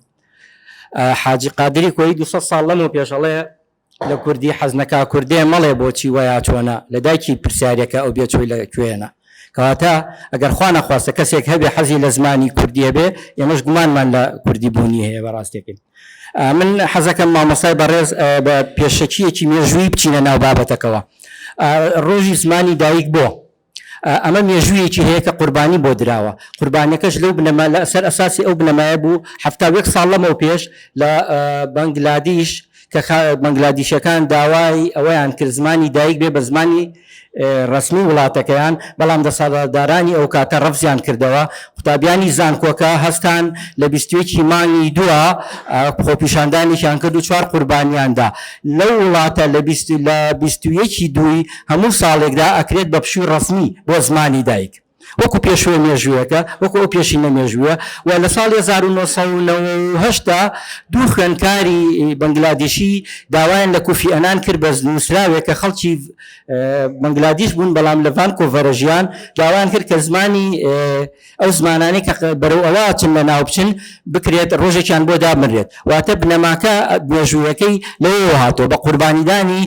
حاجی قادری کۆیی 200 ساڵ لەمەو پێش ئەڵێ لە کوردی حەز نەکا کوردێ مەڵێ بۆچی وەیا چۆنە لە دایکی پرسیارێکە ئەو بێچووی لە کوێنە کەواتە ئەگەر خوا نەخواستە کەسێک هەبێ حەزی لە زمانی کوردی هەبێ ئێمەش گومانمان لە کوردی بوونی هەیە بەڕاستەکەی من حەزەکەم مامۆستای بەڕێز بە پێشەکییەکی مێژوویی بچینە ناو بابەتەکەوە ڕۆژی زمانی دایک بۆ ئەمە مێژوویەکی هەیە کە قوربانی بۆ دراوە، قوربانیەکەش لەو بنەما لە سەر ئەساسی ئەو بنەمایە بوو 71 ساڵ لەمەو پێش لە بەنگلادیش کە بەنگلادیشەکان داوای ئەوەیان کرد زمانی دایک بێ بە زمانی ڕەسمی وڵاتەکەیان، بەڵام دەسەڵاتدارانی ئەوکاتە ڕەفزیان کردەوە، قوتابیانی زانکۆکە هەستان لە 21 ی مانگی دووا خۆپیشاندانێکیان کرد و چوار قوربانیان دا لەو وڵاتە لە لە 21 ی دووی هەموو ساڵێکدا ئەکرێت بە پشووی ڕەسمی بۆ زمانی دایک. وەکو پێشووە مێژوویەکە، وەکو ئەو پێشینە مێژوویە و لە ساڵی 1998 دا دوو خوێندکاری بەنگلادیشی داوایان لە کوفی ئەنان کرد بە نووسراوێک کە خەڵکی بەنگلادیش بوون بەڵام لە ڤانکۆڤەرە ژیان داوایان کرد کە زمانی ئەو زمانانەی کە بەرەو ئەوە ئەچن لەناو بچن بکرێت ڕۆژێکیان بۆ دابنرێت واتە بنەماکە مێژوویەکەی لەوەوە هاتووە بە قوربانیدانی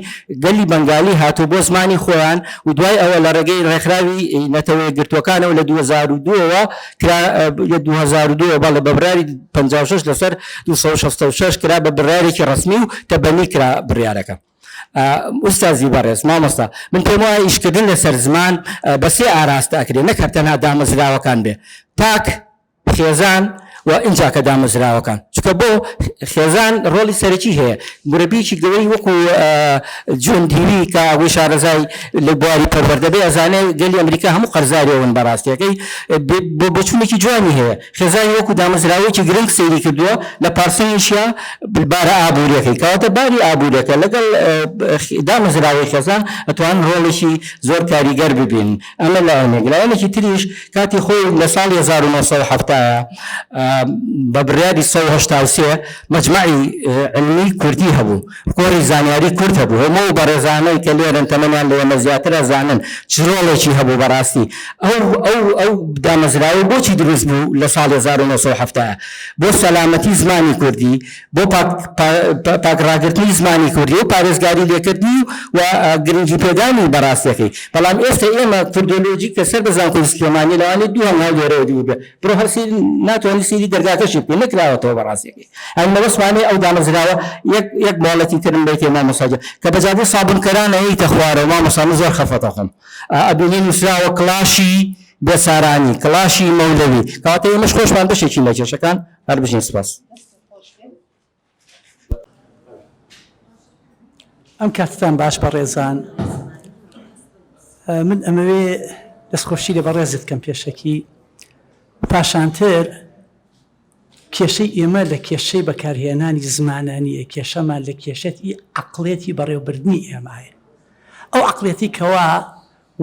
گەلی بەنگالی هاتووە بۆ زمانی خۆیان و دوای ئەوە لە ڕێگەی ڕێکخراوی نەتەوە یەکگرتووەکانەوە لە 2002 ەوە کرا لە 2002 بەڵێ بە بڕیاری 56 لەسەر 266 کرا بە بڕیارێکی ڕەسمی و تەبەنی کرا بڕیارەکە. ئوستازی بەڕێز مامۆستا من پێم وایە ئیشکردن لەسەر زمان بە سێ ئاراستە ئەکرێ نەک هەر تەنها دامەزراوەکان بێ تاک خێزان و ئینجا کە دامەزراوەکان چونکە بۆ خێزان ڕۆڵی سەرەکی هەیە مرەبیکی گەورەی وەکو جۆن دیوی کە ئەوەی شارەزای لە بواری پەروەردە بێ ئەزانێ گەلی ئەمریکا هەموو قەرزاری ئەون بەڕاستیەکەی بۆچوونێکی جوانی هەیە خێزانی وەکو دامەزراوەیەکی گرنگ سەیری کردووە، لە پارسەیشیا بارە ئابووریەکەی، کەواتە باری ئابووریەکە لەگەڵ دامەزراوەی خێزان ئەتوانن ڕۆڵێکی زۆر کاریگەر ببینن، ئەمە لایەنێک، لایەنێکی تریش کاتی خۆی لە ساڵی 1970 بە بڕیاری 183 مەجمەعی عیلمی کوردی هەبوو، کۆڕی زانیاری کورد هەبوو، هەموو ئەو بەڕێزانەی کە لێرەن تەمەنیان لە ئێمە زیاترە زانن چ ڕۆڵێکی هەبوو بەڕاستی ئەو ئەو ئەو دامەزراوەی بۆچی دروست بوو لە ساڵی 1970 بۆ سەلامەتی زمانی کوردی بۆ پاک پاک ڕاگرتنی زمانی کوردی و پارێزگاری لێکردنی و گرنگی پێدانی بەڕاستیەکەی بەڵام ئێستا ئێمە کوردۆلۆجی کە سەر بە زانکۆی سلێمانی لەوانەیە دوو هەنگاو لێرەوە دوور بێ بڕۆ هەر سەیری ناتوانی سەیری دەرگاکەشی بکەی نەکراوەتەوە بەڕاستیەکەی ئەم مەبەستمانەیە ئەو دامەزراوە یەک یەک مۆڵەتی ترم بەیتێ مامۆستا گیان کە بە جادەی سابونکەرانە یەیتە خوارەوە مامۆستا من زۆر خەفەتە خۆم ئەبینی نووسراوە کڵاشی بێسارانی کڵاشی مەولەوی کەواتە ئێمەش خۆشمان بەشێکین لە کێشەکان هەر بژین سپاس. ئەم کاتتان باش بەڕێزان من ئەمەوێ دەستخۆشی لە بەڕێزت کەم پێشەکی پاشانتر کێشەی ئێمە لە کێشەی بەکارهێنانی زمانە نییە، کێشەمان لە کێشەتی عەقڵیەتی بەڕێوەبردنی ئێمایە. ئەو عەقڵیەتەی کەوا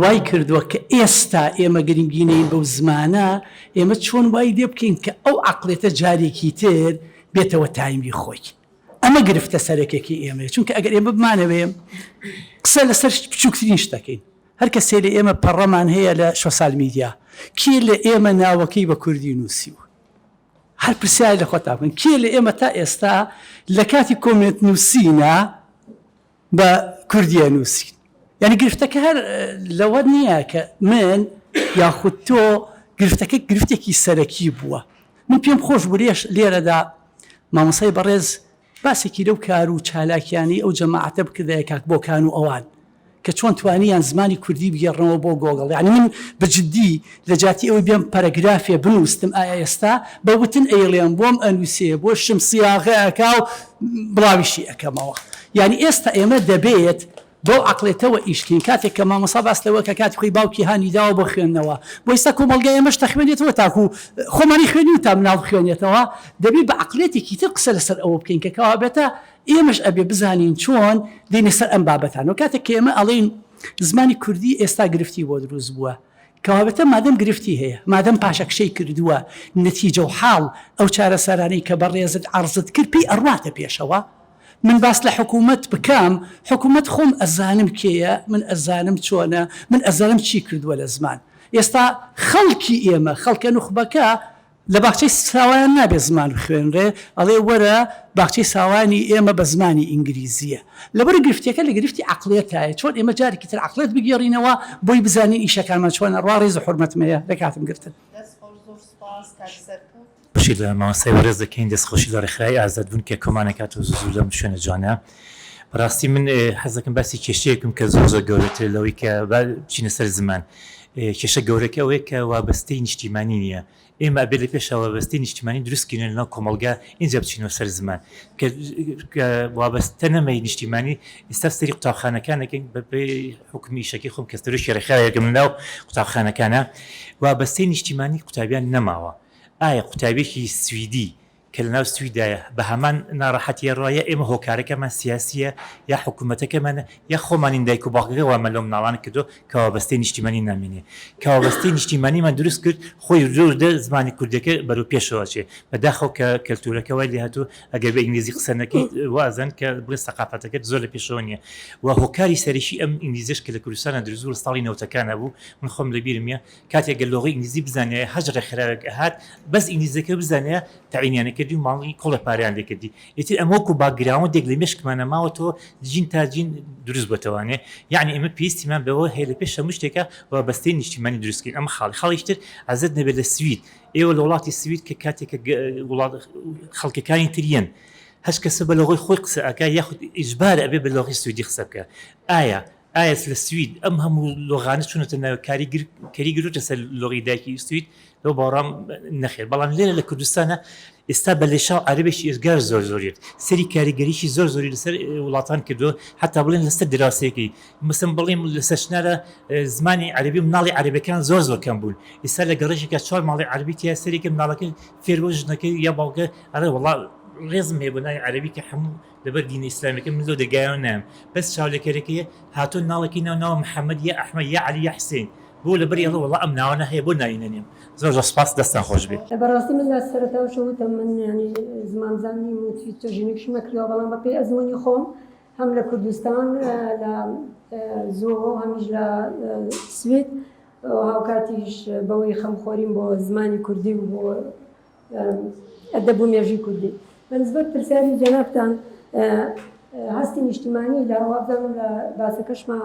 وای کردووە کە ئێستا ئێمە گرنگی نەین بەو زمانە، ئێمە چۆن وای لێ بکەین کە ئەو عەقڵیەتە جارێکی تر بێتەوە تایمی خۆی. ئەمە گرفتە سەرەکیەکەی ئێمەیە، چونکە ئەگەر ئێمە بمانەوێ قسە لەسەر بچووکترین شت دەکەین، هەر کەسێ لە ئێمە پەڕەمان هەیە لە شۆسال میدیا، کێ لە ئێمە ناوەکەی بە کوردی نووسیوە؟ هەر پرسیار لە خۆتان بکەن کێ لە ئێمە تا ئێستا لە کاتی comment نووسینە بە کوردیە نووسین؟ یعنی گرفتەکە هەر لەوە نییە کە من یاخود تۆ گرفتەکە گرفتێکی سەرەکی بووە. من پێم خۆش بوو لێش لێرەدا مامۆستای بەڕێز باسێکی لەو کار و چالاکیانەی ئەو جەماعەتە بکردایە کاک بۆکان و ئەوان کە چۆن توانیان زمانی کوردی بگێڕنەوە بۆ گۆگڵ یانی من بە جدی لە جاتی ئەوەی بێم پەرەگرافێ بنووستم ئایا ئێستا بە وتن ئەیڵێم بۆم ئەنووسێ بۆشم سیاغە ئەکا و بڵاویشی ئەکەمەوە یانی ئێستا ئێمە دەبێت بەو عەقڵێتەوە ئیش کەین کاتێک کە مامۆستا باس لەوە کە کاتی خۆی باوکی هانی داوە بۆ خوێندنەوە بۆ ئیستا کۆمەڵگای ئێمەش دەخوێنێتەوە تاکو خۆمانی خوێنین تا مناڵ بخوێنێتەوە دەبێ بە عەقڵێتێکی تر قسە لەسەر ئەوە بکەین کە کەوا بێتە ئێمەش ئەبێ بزانین چۆن دێینە سەر ئەم بابەتانەوە کاتێک کە ئێمە ئەڵێین زمانی کوردی ئێستا گرفتی بۆ دروست بووە کەوابێتە مادەم گرفتی هەیە مادەم پاشەکشەی کردووە نەتیجە و حاڵ ئەو چارەسەرانەی کە بەڕێزت عەڕزت کرد پێی ئەڕواتە پێشەوە من باس لە حکوومەت بکەم، حکوومەت خۆم ئەزانم کێیە، من ئەزانم چۆنە، من ئەزانم چی کردووە لە زمان. ئێستا خەڵکی ئێمە، خەڵکە نوخبەکە لە باخچەی ساوایان نابێ زمان بخوێنرێ، ئەڵێ وەرە باخچەی ساوایانی ئێمە بە زمانی ئینگلیزییە. لەبەر گرفتەکە لە گرفتی عەقڵیەتایە، چۆن ئێمە جارێکی تر عەقڵیەت بگێڕینەوە بۆی بزانین ئیشەکانمان چۆن ئەڕوا، ڕێز و حورمەتم هەیە لە کاتم گرتن. دەست خۆش زۆر سوپاس کاک سەرکەوت. خۆشی لە مامۆستای بەڕێز دەکەین دەست خۆشی لە ڕێکخراوی ئازاد بوون کە کۆمان ئەکاتەوە زوو زوو لەم شوێنە جوانە بەڕاستی من حەز دەکەم باسی کێشەیەکم کە زۆر زۆر گەورەترە لەوەی کە با بچینە سەر زمان کێشە گەورەکە ئەوەیە کە وابەستەی نیشتیمانی نییە ئێمە ئەبێت لە پێشا وابەستەی نیشتیمانی دروست کەین لەناو کۆمەڵگا ئینجا بچینەوە سەر زمان کە کە وابەستە نەمەی نیشتیمانی ئێستا سەری قوتابخانەکان دەکەین بە پێی حوکمی ئیشەکەی خۆم کە سەرۆکی ڕێکخراوێکم لەناو قوتابخانەکانە وابەستەی نیشتیمانی قوتابیان نەماوە ئایا قوتابیەکی سویدی کە لەناو سویدایە بە هەمان ناڕەحەتیە ڕا یا ئێمە هۆکارەکەمان سیاسیە یا حکومەتەکەمانە یا خۆمانین دایک و باوکەکە وامان لەو مناڵانە کردوە کە وابەستەی نیشتیمانی نامێنێ کە وابەستەی نیشتیمانیمان دروست کرد خۆی وردە وردە زمانی کوردیەکە بەرەو پێشەوە ئەچێ بەداخەوە کە کەلتورەکە وای لێهاتوو ئەگەر بە ئینگلیزی قسە نەکەیت وازن کە بڵێ سەقافەتەکەت زۆر لە پێشەوە نییە و هۆکاری سەرەکی ئەم ئینگلیزیش کە لە کوردستانە دروست بوو لە ساڵی نەوتەکانە بوو من خۆم لە بیرم کاتێک گەر لۆغەی ئینگلیزی بزانیایە هەچ ڕێکخراوێک ئەهات بەس ئینگلیزەکە بزانیایە تەعینیان ئەکردی و ماڵی کۆڵێ پارەیان لێکردی ئیتر ئەمە وەکو باکگراوندێک لە مێشکمانە ماوەتەوە جین تا جین دروست بۆتەوانێ یەعنی ئێمە پێویستیمان بەوە هەیە لە پێش هەموو شتێکا وابەستەی نیشتیمانی دروست کەین ئەمە خاڵی خاڵیش تر عەزێت نەبێت لە سوید ئێوە لە وڵاتی سوید کە کاتێک کە وڵات خەڵکەکانی تر یەن هەچ کەسە بە لۆغەی خۆی قسە ئەکا یاخود ئیجبار ئەبێ بە لۆغەی سویدی قسە بکا ئایا ئایا لە سوید ئەم هەموو لۆغانە چوونەتە ناوێ کاری کەری گرتووتە سەر لۆغی دایکی سوید؟ لەو باوەڕام نەخێر بەڵام لێرە لە کوردستانە ئێستا بە لێشاو عەرەبێکی ئێجگار زۆر زۆریت سەری کاریگەریی زۆر زۆری لەسەر وڵاتان کردووە حتا بڵێن لەسەر دراوسێکەی مەسەن بڵێم لەسەر شنارە زمانی عەرەبی و مناڵی عەرەبەکان زۆر زۆر کەم بوون ئێستا لە گەڕێکێکا چوار ماڵی عەرەبی تیا سەرێکە مناڵەکە فێر بوو ژنەکەی یا باوکە ئەڵێ وەڵا ڕێزم هەیە بۆ ناوی عەرەبی کە هەموو لەبەر دینە ئیسلامیەکە من لەو دەرگایەوە نایەم بەس چاولێکەرەکەی هاتووە ناڵێکی ناو ناوە محمد یا ئەحمەد یا عەلی یا حسین بۆ لەبەری ئەڵێ وەڵا ئەم ناوانە هەیە بۆ ناوی نەنێم زۆر زۆر سوپاس دەستتان خۆش بێت. بەڕاستی من لە سەرەتاوشە وتم من یانی زمانزان نیم و هیچ توێژینەوەیشم نەکردوە بەڵام بەپێی ئەزموونی خۆم هەم لە کوردستان لە زۆ هەمیش لە سوید هاوکاتیش بەوەی خەمخۆریم بۆ زمانی کوردی و بۆ ئەدەب و مێژووی کوردی. بە نسبەت پرسیاری جەنابتان هەستی نیشتیمانی لە وابزانم لە باسەکەشما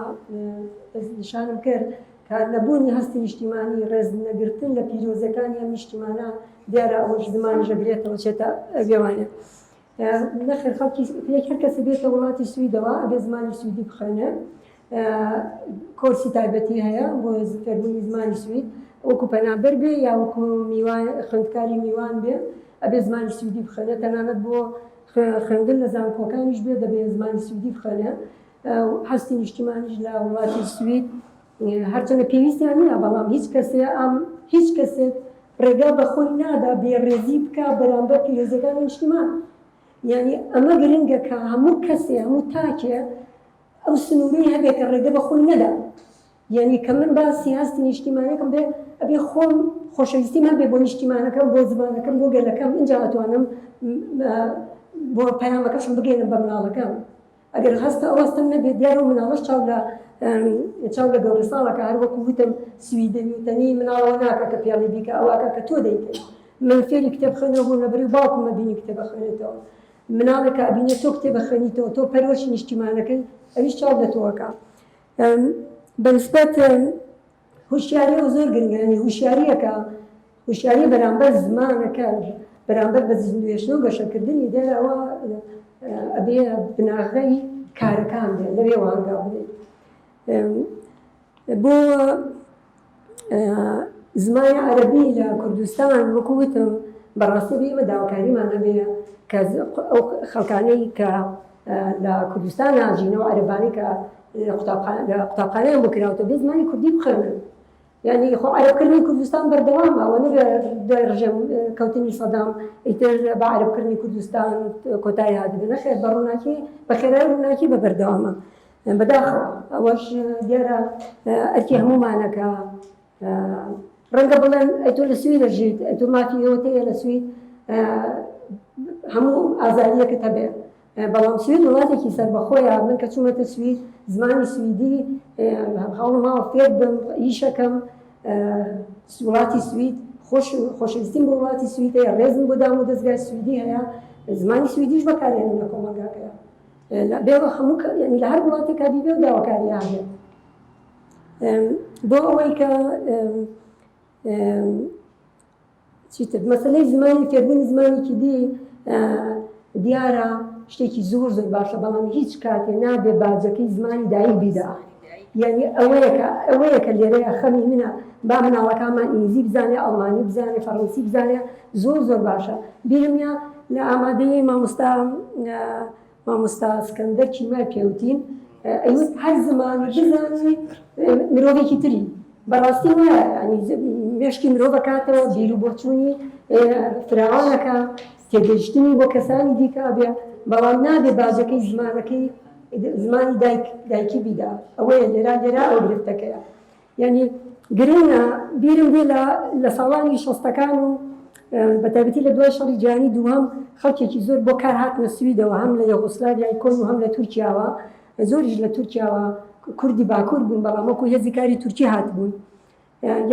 دەستنیشانم کرد کە نەبوونی هەستی نیشتیمانی ڕێز نەگرتن لە پیرۆزەکانی ئەم نیشتیمانە دیارە ئەوەش زمانیش ئەگرێتەوە چێتە ئەوێوانێ نەخێر خەڵکی یەک هەر کەسە بێتە وڵاتی سویدەوە ئەبێ زمانی سویدی بخوێنێ کۆرسی تایبەتی هەیە بۆ فێربوونی زمانی سوید وەکو پەنابەر بێ یا وەکو میوان خوێندکاری میوان بێ ئەبێ زمانی سویدی بخوێنێ تەنانەت بۆ خوێندن لە زانکۆکانیش بێ دەبێ زمانی سویدی بخوێنێ هەستی نیشتیمانیش لە وڵاتی سوید هەرچەندە پێویستیان نییە بەڵام هیچ کەسێ ئەم هیچ کەسێک ڕێگا بە خۆی نادا بێڕێزی بکا بەرامبەر پیرۆزەکانی نیشتیمان یعنی ئەمە گرنگە کە هەموو کەسێ هەموو تاکێ ئەو سنوورەی هەبێ کە ڕێگە بە خۆی نەدا. یانی کە من باسی هەستی نیشتیمانیەکەم بێ ئەبێ خۆم خۆشەویستیم هەبێ بۆ نیشتیمانەکەم بۆ زمانەکەم بۆ گەلەکەم ئینجا ئەتوانم بۆ پەیامەکەشم بگەێنم بە مناڵەکەم ئەگەر هەستە ئەو هەستەم نەبێت دیارە و مناڵەش چاو لە چاو لە گەورە ساڵەکە هەر وەکو وتم سویدەوی و تەنی مناڵەوە ناکە کە پێڵی بیکە ئەوەکە کە تۆ دەیکەی من فێری کتێب خوێنەوە بووم لەبەری باوکم ئەبینی کتێب ئەخوێنێتەوە مناڵێک کە ئەبینێ تۆ کتێب ئەخوێنیتەوە تۆ پەرۆشی نیشتیمانەکەی ئەویش چاو لە تۆ ئەکا بەنسبەت هوشیاریەوە زۆر گرنگە یانی هوشیاریەکە هوشیاری بەرامبەر زمانەکە بەرامبەر بە زیندوێشتن و گەشەکردنی دیارە ئەوە ئەبێ بناغەی کارەکان بێ لەوێ هەنگاو بنێیت بۆ زمانی عەرەبی لە کوردستان وەکو وتم بەڕاستی بێ ئێمە داواکاریمان هەبێ کە ئەو خەڵکانەی کە لە کوردستان ناژین و عەرەبانەی کە لە قوتابخانەیان بۆ کراوەتەوە بێ زمانی کوردی بخوێنن یعنی خۆ عەرەبکردنی کوردستان بەردەوامە ئەوە نەبێ دوای ڕژێم کەوتنی سەدام ئیتر بە عەرەبکردنی کوردستان کۆتایی هاتبێ نەخێر بە ڕووناکی بە خێرای ڕووناکی بە بەردەوامە بەداخەوە ئەوەش دیارە ئەرکی هەموومانە کە ڕەنگە بڵێن ئەی تۆ لە سوید دەژیت ئەی تۆ مافی ئەوەت هەیە لە سوید هەموو ئازادیەکت هەبێ بەڵام سوید وڵاتێکی سەربەخۆیە من کە چوومەتە سوید زمانی سویدی هەوڵم ماوە فێر بم ئیشەکەم وڵاتی سوید خۆش خۆشەویستیم بۆ وڵاتی سوید هەیە ڕێزم بۆ دام و دەزگای سویدی هەیە زمانی سویدیش بەکارهێنم لە کۆمەڵگاکەیە بێ هەموو یعنی لە هەر وڵاتێکا بیبێ و داواکاری هەبێ بۆ ئەوەی کە چیتر مەسلەی زمانی فێربوونی زمانێکی دی دیارە شتێکی زۆر زۆر باشە بەڵام هیچ کاتێ نابێ باجەکەی زمانی دایک بیدا یعنی ئەوەیە کە ئەوەیە کە لێرەیە خەمی منە با مناڵەکانمان ئینگلیزی بزانێ ئەڵمانی بزانێ فەڕەنسی بزانێ زۆر زۆر باشە بیرم یا لە ئامادەیی مامۆستا مامۆستا سکەندەر کیمیای پێوتین ئەیوت هەر زمانی بزانی مرۆڤێکی تری بەڕاستی وایە ینی مێشکی مرۆڤ کاتەوە بیر و بۆچوونی فراوانەکە. تێگەیشتنی بۆ کەسانی دیکە ئەبێ، بەڵام نابێ باجەکەی زمانەکەی زمانی دایک دایکی بیدا، ئەوەیە لێرا لێرا ئەو گرفتەکەیە. یانی گرنگە بیرم دێ لە لە ساڵانی شەستەکان و بە تایبەتی لە دوای شەڕی جیهانی دووهەم خەڵکێکی زۆر بۆ کار هاتنە سویدەوە هەم لە یۆغۆسلاڤیای کۆن و هەم لە تورکیاوە زۆریش لە تورکیاوە کوردی باکوور بوون بەڵام وەکو هێزی کاری تورکی هاتبوون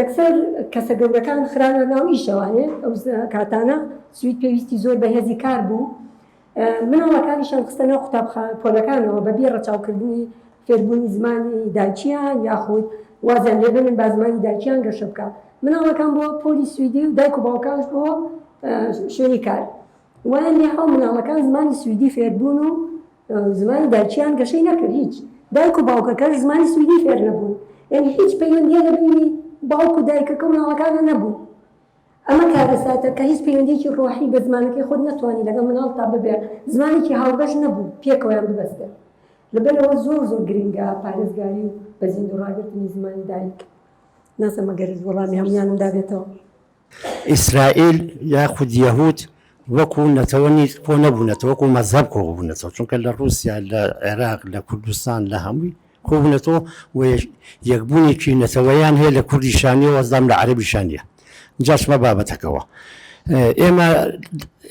یەکسەر کەسە گەورەکان خرانە ناو ئیشەوە ئەو کاتانە سوید پێویستی زۆر بە هێزی کار بوو مناڵەکانیشیان خستە ناو قوتابخانە پۆلەکانەوە بەبێ ڕەچاوکردنی فێربوونی زمانی دایکیان یاخود وازیان لێ بێنن با زمانی دایکیان گەشە بکا مناڵەکان بۆ پۆلی سویدی و دایک و باوکانش بۆ شوێنی کار وایان لێ هاو مناڵەکان زمانی سویدی فێربوون و زمانی دایکیان گەشەی نەکرد هیچ دایک و باوکەکەش زمانی سویدی فێر نەبوون یعنی هیچ پەیوەندیە لە بینی باوک و دایکەکە و مناڵەکانە نەبوو ئەمە کارەساتە کە هیچ پەیوەندیەکی ڕۆحی بە زمانەکەی خۆت نەتوانی لەگەڵ مناڵتا ببێ، زمانێکی هاوبەش نەبوو پێکەوەیان ببەستێ. لەبەرئەوە زۆر زۆر گرنگە پارێزگاری و بە زیندوو ڕاگرتنی زمانی دایک. نازانم ئەگەر وەڵامی هەموویانم دابێتەوە. ئیسرائیل یاخود یەهود وەکو نەتەوە نی کۆ نەبوونەتەوە وەکو مەزهەب کۆ بوونەتەوە چونکە لە ڕووسیا لە عێراق لە کوردستان لە هەمووی کۆبوونەتەوە و یەکبوونێکی نەتەوەیان هەیە لە کوردیشا نیە وەزدام لە عەرەبیشا نیە جا چمە بابەتەکەوە ئێمە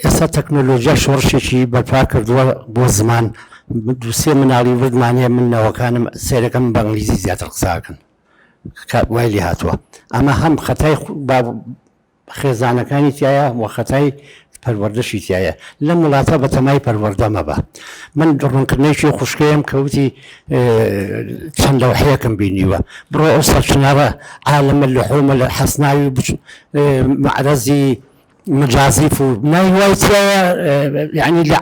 ئێستا تەکنۆلۆژیا شۆڕشێکی بەرپا کردووە بۆ زمان دووسێ مناڵی وردمان هەیە من نەوەکانم سێرەکەم بە ئینگلیزی زیاتر قساکەن وای لێ هاتووە ئەمە هەم خەتای خێزانەکانی تیایە و خەتای پەروەردەشی تیایە لەم وڵاتە بەتەمای پەروەردە مەبە من ڕوونکردنێکی خوشکەیەم کە وتی چەند لەوحەیەکم بینیوە بڕۆ ئەو سەرچنارە عالەمە لحومە لە حەسناوی معرەزی مجازیف و ناوی وای تیایە یعنی لە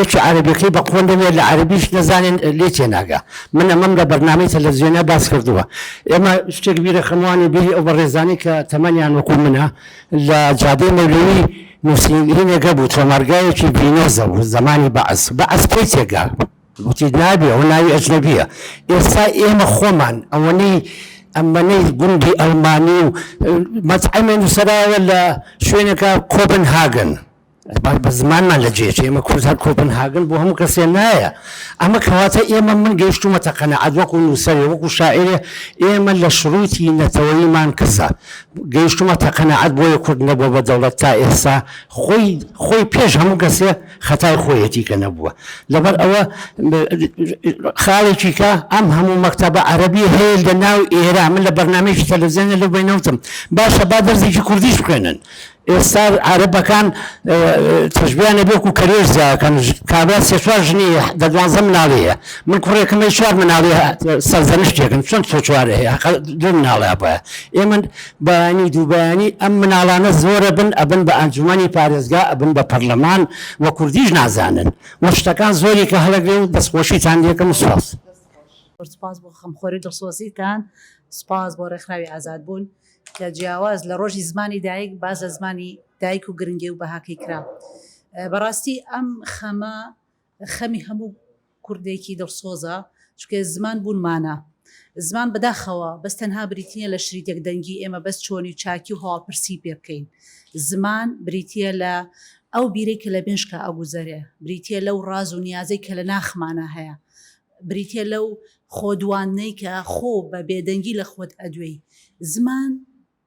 یەکی عەرەبیەکەی بە قۆن دەبێت لە عەرەبیش نەزانێن لێ تێناگا من ئەمەم لە بەرنامەی تەلەڤزیۆنە باس کردووە ئێمە شتێک بیرە خەموانی بیری ئەو بەڕێزانی کە تەمەنیان وەکو منە لە جادەی مەولەوی نووسینگەکە بوو تۆمارگایەکی ڤینۆزە بوو زەمانی بەعس بەعس پێی تێگا وتی نابێ ئەوە ناوی ئەجنەبیە ئێستا ئێمە خۆمان ئەوەنەی ئەمەنەی گوندی ئەڵمانی و مەتعەمێ نووسراوە لە شوێنەکە کۆپنهاگن بە زمانمان لە جێ ئێمە کورد هەر کۆپنهاگن بۆ هەموو کەسێ نایە ئەمە کەواتە ئێمە من گەیشتومەتە قەناعەت وەکو نووسەرێ وەکو شاعیرێ ئێمە لە شرووتی نەتەوەییمان کزە گەیشتومەتە قەناعەت بۆیە کورد نەبووە بە دەوڵەت تا ئێستا خۆی خۆی پێش هەموو کەسێ خەتای خۆیەتی کە نەبووە لەبەر ئەوە خاڵێکی کە ئەم هەموو مەکتەبە عەرەبی هەیە لە ناو ئێران من لە بەرنامەیەکی تەلەڤزیۆنە لەو بەینەوتم باشە با دەرزێکی کوردیش بخوێنن ئێستا عەرەبەکان تەشبیان ئەبێ وەکو کەروێش زیاکەن کابرا سێ چوار ژنی دە دوانزە مناڵی هەیە من کوڕێکم هەیە چوار مناڵی سەرزەنشتێکن چۆن تۆ چوار هەیە حەقە دوو مناڵ هەبوایە ئێمە بەیانی دوو بەیانی ئەم مناڵانە زۆرە بن ئەبن بە ئەنجومەنی پارێزگا ئەبن بە پەرلەمان و کوردیش نازانن و شتەکان زۆری کە هەڵەگرێ و دەستخۆشیتان لێکەم و سوپاس. زۆر سوپاس بۆ خەمخۆری و دڵسۆزیتان، سوپاس بۆ ڕێکخراوی ئازادبوون کە جیاواز لە ڕۆژی زمانی دایک باس لە زمانی دایک و گرنگی و بەهاکەی کرا. بەڕاستی ئەم خەمە خەمی هەموو کوردێکی دڵسۆزە چونکە زمان بوونمانە. زمان بەداخەوە بەس تەنها بریتی نیە لە شریتێک دەنگی ئێمە بەس چۆنی و چاکی و هەواڵپرسی پێ بکەین. زمان بریتیە لە ئەو بیرەی کە لە مێشکا ئەگوزەرێ، بریتیە لەو ڕاز و نیازەی کە لە ناخمانا هەیە. بریتیە لەو خۆ دواندنەی کە خۆ بە بێدەنگی لە خۆت ئەدوێی. زمان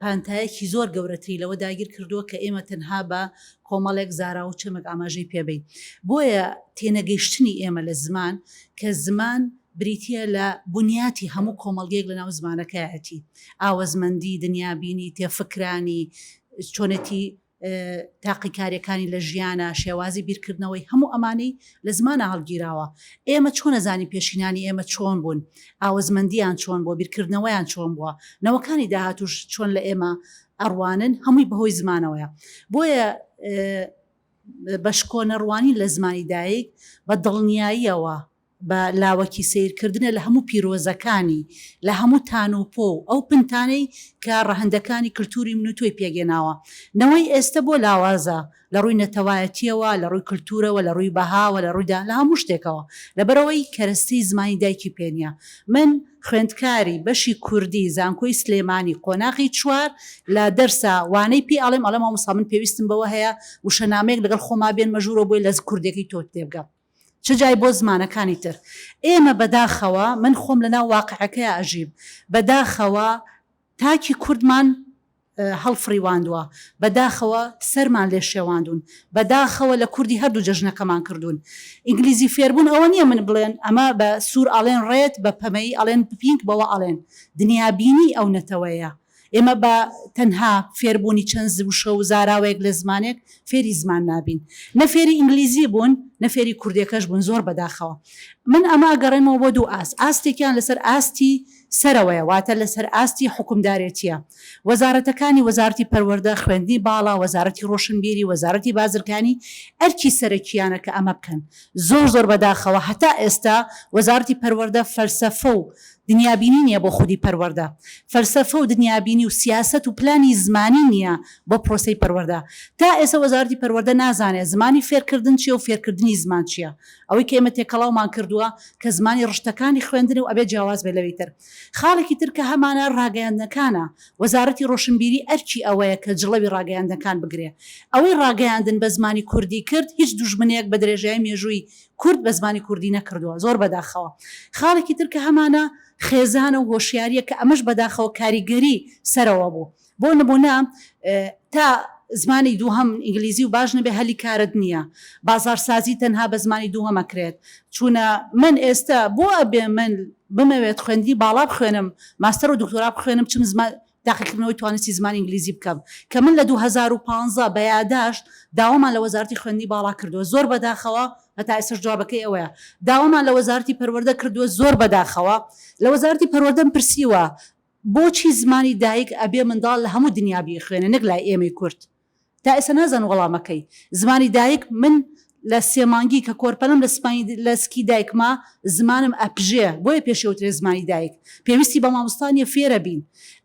پانتایەکی زۆر گەورەتری لەوە داگیر کردووە کە ئێمە تەنها بە کۆمەڵێک زاراوە و چەمک ئاماژەی پێ بەین. بۆیە تێنەگەیشتنی ئێمە لە زمان کە زمان بریتیە لە بنیاتی هەموو کۆمەڵگەیەک لەناو زمانەکەیەتی، ئاوەزمەندی، دنیابینی، تێفکرانی، چۆنێتی تاقیکاریەکانی لە ژیانا، شێوازی بیرکردنەوەی، هەموو ئەمانەی لە زمانا هەڵگیراوە. ئێمە چۆن ئەزانین پێشینانی ئێمە چۆن بوون، ئاوەزمەندیان چۆن بووە، بیرکردنەوەیان چۆن بووە، نەوەکانی داهاتووش چۆن لە ئێمە ئەڕوانن، هەمووی بەهۆی زمانەوەیە. بۆیە بە شکۆ نەڕوانین لە زمانی دایک، بە دڵنیاییەوە. بە لاوەکی سەیرکردنە لە هەموو پیرۆزەکانی، لە هەموو تان و پۆ و ئەو پنتانەی کە ڕەهەندەکانی کلتوری من و تۆی پێکهێناوە. نەوەی ئێستە بۆ لاوازە؟ لە ڕووی نەتەوایەتییەوە، لە ڕووی کلتورەوە، لە ڕووی بەهاوە، لە ڕووی دا، لە هەموو شتێکەوە. لەبەرئەوەی کەرەستەی زمانی دایکی پێ نییە. من خوێندکاری بەشی کوردی زانکۆی سلێمانی قۆناغی چوار لە دەرسا وانەی پێ ئەڵێم ئەڵێم مامۆستا من پێویستم بەوە هەیە وشەنامەیەک لەگەڵ خۆما بێنمە ژوورەوە بۆی لە کوردیەکەی تۆ تێبگەم. چ جای بۆ زمانەکانی تر. ئێمە بەداخەوە، من خۆم لەناو واقعەکەیا ئەژیم، بەداخەوە تاکی کوردمان هەڵفریواندوە، بەداخەوە سەرمان لێ شێواندوون، بەداخەوە لە کوردی هەردوو جەژنەکەمان کردوون. ئینگلیزی فێربوون ئەوە نییە من بڵێن ئەمە بە سوور ئەڵێن red، بە پەمەیی ئەڵێن pink بەوە ئەڵێن. دنیابینی ئەو نەتەوەیە. ئێمە بە تەنها فێربوونی چەند وشە و زاراوەیەک لە زمانێک فێری زمان نابین. نە فێری ئینگلیزی بوون، نە فێری کوردێکەش بوون، زۆر بەداخەوە. من ئەمە ئەگەڕێنمەوە بۆ دوو ئاست، ئاستێکیان لەسەر ئاستی سەرەوەیە، واتە لەسەر ئاستی حوکمدارێتییە. وەزارەتەکانی وەزارەتی پەروەردە، خوێندنی باڵا، وەزارەتی ڕۆشنبیری، وەزارەتی بازرگانی ئەرکی سەرەکییانە کە ئەمە بکەن. زۆر زۆر بەداخەوە هەتا ئێستا وەزارەتی پەروەردە فەلسەفە و دنیابینی نییە بۆ خودی پەروەردە. فەلسەفە و دنیابینی و سیاسەت و پلانی زمانی نییە بۆ پرۆسەی پەروەردە. تا ئێستا وەزارەتی پەروەردە نازانێت زمانی فێرکردن چییە و فێرکردنی زمان چییە. ئەوەی کە ئێمە تێکەڵاومان کردووە کە زمانی ڕشتەکانی خوێندنە و ئەبێت جیاواز بێت لەوی تر. خاڵێکی تر کە هەمانە ڕاگەیاندنەکانە. وەزارەتی ڕۆشنبیری ئەرکی ئەوەیە کە جڵەوی ڕاگەیاندنەکان بگرێ. ئەوەی ڕاگەیاندن بە زمانی کوردی کرد هیچ دوژمنێک بە درێژایی مێژووی کورد بە زمانی کوردی نەکردووە زۆر بەداخەوە. خاڵێکی تر کە هەمانە خێزانە و هۆشیاریە کە ئەمەش بەداخەوە کاریگەری سەرەوە بوو. بۆ نمونە تا زمانی دووهەم ئینگلیزی و باش نەبێ هەلی کارت نییە. بازاڕسازی تەنها بە زمانی دووهەم ئەکرێت. چونە من ئێستە بۆ ئەبێ من بمەوێت خوێندنی باڵا بخوێنم ماستەر و دکتۆرا بخوێنم چم زمان تاقیکردنەوەی توانستی زمانی ئینگلیزی بکەم کە من لە 2015 بە یاداشت داوامان لە وەزارەتی خوێندنی باڵا کردووە زۆر بەداخەوە هەتا ئێستاش جوابەکەی ئەوەیە داوامان لە وەزارەتی پەروەردە کردووە زۆر بەداخەوە لە وەزارەتی پەروەردەم پرسیوە بۆچی زمانی دایک ئەبێ منداڵ لە هەموو دنیا بیخوێنێ نەک لای ئێمەی کورد تا ئێستا نازانم وەڵامەکەی. زمانی دایک من لە سێ مانگی کە کۆرپەلەم لە سپانی لە سکی دایکما زمانم ئەپژێ بۆیە پێشی ئەوترێ زمانی دایک پێویستی بە مامۆستا نیە فێرە بین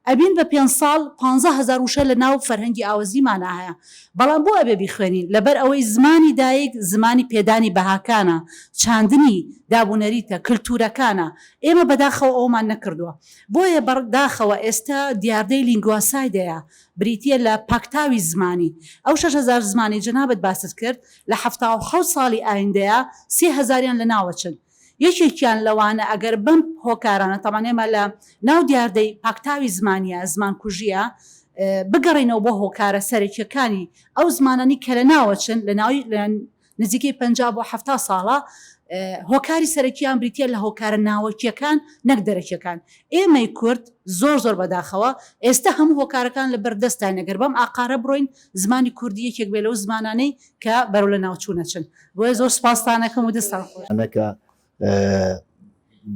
ئەبین بە پێنج ساڵ پانزە هەزار وشە لە ناو فەرهەنگی ئاوەزیمانا هەیە بەڵام بۆ ئەبێ بیخوێنین لەبەر ئەوەی زمانی دایک زمانی پێدانی بەهاکانە چاندنی دابونەریتە کلتورەکانە ئێمە بەداخەوە ئەوەمان نەکردوە بۆیە بەداخەوە ئێستا دیاردەی linguicide ەیە بریتییە لە پاکتاوی زمانی. ئەو 6000 زمانەی جەنابت باست کرد، لە 77 ساڵی ئایندەیا سێ هەزاریان لەناوەچن. یەکێکیان لەوانە ئەگەر بەم هۆکارانە، تەبعەن ئێمە لە ناو دیاردەی پاکتاوی زمانییە، زمانکوژییە، بگەڕێینەوە بۆ هۆکارە سەرەکییەکانی ئەو زمانانەی کە لەناوەچن، لەناوی نزیکەی 50 بۆ 70 ساڵە، هۆکاری سەرەکییان بریتییە لە هۆکارە ناوەکییەکان نەک دەرەکییەکان. ئێمەی کورد زۆر زۆر بەداخەوە ئێستە هەموو هۆکارەکان لە بەردەستداین ئەگەر بەم ئاقارە بڕۆین زمانی کوردی یەکێک بێ لەو زمانانەی کە بەرەو لەناوچوون ئەچن. بۆیە زۆر سوپاستان ئەکەم و دەستتان خۆش. ئەمە کە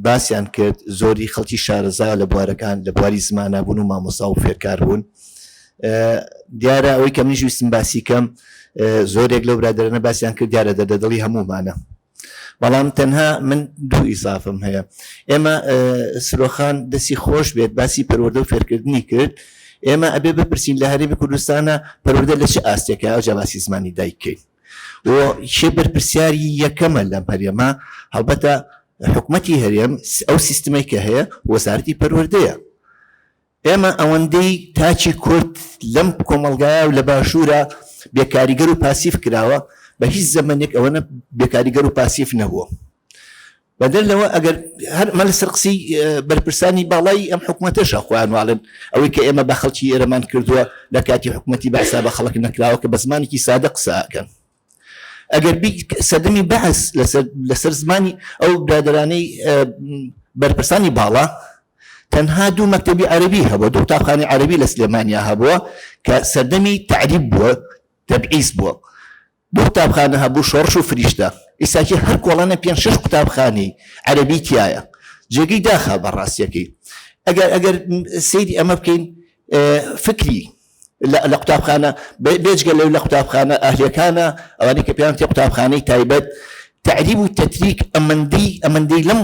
باسیان کرد زۆری خەڵکی شارەزا لە بوارەکان لە بواری زمانە بوون و مامۆستا و فێرکار بوون دیارە ئەوەی کە منیش ویستم باسی کەم زۆرێک لەو برادەرانە باسیان کرد دیارە دەردە دڵی هەموومانە بەڵام تەنها من دوو ئیزافم هەیە ئێمە سرۆخان دەسی خۆش بێت باسی پەروەردە و فێرکردنی کرد ئێمە ئەبێ بپرسین لە هەرێمی کوردستانە پەروەردە لە چ ئاستێکە ئەوجا باسی زمانی دایک کەین و کێ بەرپرسیاری یەکەمە لەم هەرێمە هەڵبەتە حکومەتی هەرێم ئەو سیستمێک کە هەیە وەزارەتی پەروەردەیە ئێمە ئەوەندەی تاکی کورد لەم کۆمەڵگایە و لە باشوورا بێکاریگەر و پاسیڤ کراوە، بە هیچ زەمەنێک ئەوەنە بێکاریگەر و پاسیڤ نەبووە. بەدەر لەوە ئەگەر هەر ئەمە لەسەر قسەی بەرپرسانی باڵای ئەم حکومەتەشە خۆیان واڵێن ئەوەی کە ئێمە بە خەڵکی ئێرەمان کردووە لە کاتی حکومەتی بەعسا بە خەڵک نەکراوە کە بە زمانێکی سادە قسە ئەکەن. ئەگەر بی سەردەمی بەعس لەسەر لەسەر زمانی ئەو برادەرانەی بەرپرسانی باڵا تەنها دوو مەکتەبی عەرەبی هەبووە دوو قوتابخانەی عەرەبی لە سلێمانیا هەبووە کە سەردەمی تەعریب بووە تەبعیس بووە دوو قوتابخانە هەبوو شۆڕش و فریشتە ئیساکی هەر کۆڵانە پێنج شەش قوتابخانەی عەرەبی تایە جێگەی داخە بە ڕاستیەکەی ئەگەر ئەگەر سەیری ئەمە بکەین فکری لە قوتابخانە بێجگە لەو لە قوتابخانە ئەهلیەکانە ئەوانەی کە پێیان تێ قوتابخانەی تایبەت. تەعریب و تەتریک ئەمەندەی ئەمەندەی لەم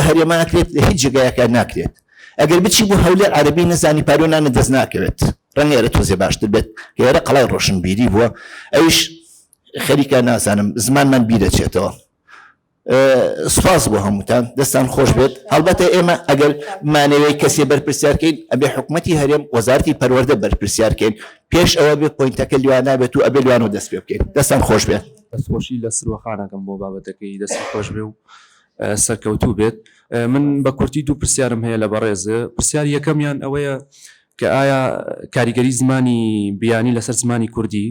هەرێمە ئەکرێت لە هیچ جێگایەکا ناکرێت. ئەگەر بچی بۆ هەولێر عەرەبی نەزانی پارۆ نانت دەست ناکەوێت. ڕەنگە ئێرە تۆزێ باشتر بێت کە ئێرە قەڵای ڕۆشنبیری بووە ئەویش خەریکە نازانم زمانمان بیرەچێتەوە. سوپاس بۆ هەمووتان دەستان خۆش بێت هەڵبەتە ئێمە ئەگەر بمانەوێت کەسێ بەرپرسیارکەین ئەبێ حکومەتی هەرێم وەزارەتی پەروەردە بەرپرسیارکەین پێش ئەوە بێ پۆینتەکە لوانە بێت و ئەبێ لوانەوە دەست پێ بکەین دەستان خۆش بێت. دەستخۆشی لە سروە خان ئەکەم بۆ بابەتەکەی دەستی خۆش بێ و سەرکەوتوو بێت من بە کورتی دوو پرسیارم هەیە لە بەڕێز پرسیاری یەکەمیان ئەوەیە کە ئایا کاریگەری زمانی بیانی لەسەر زمانی کوردی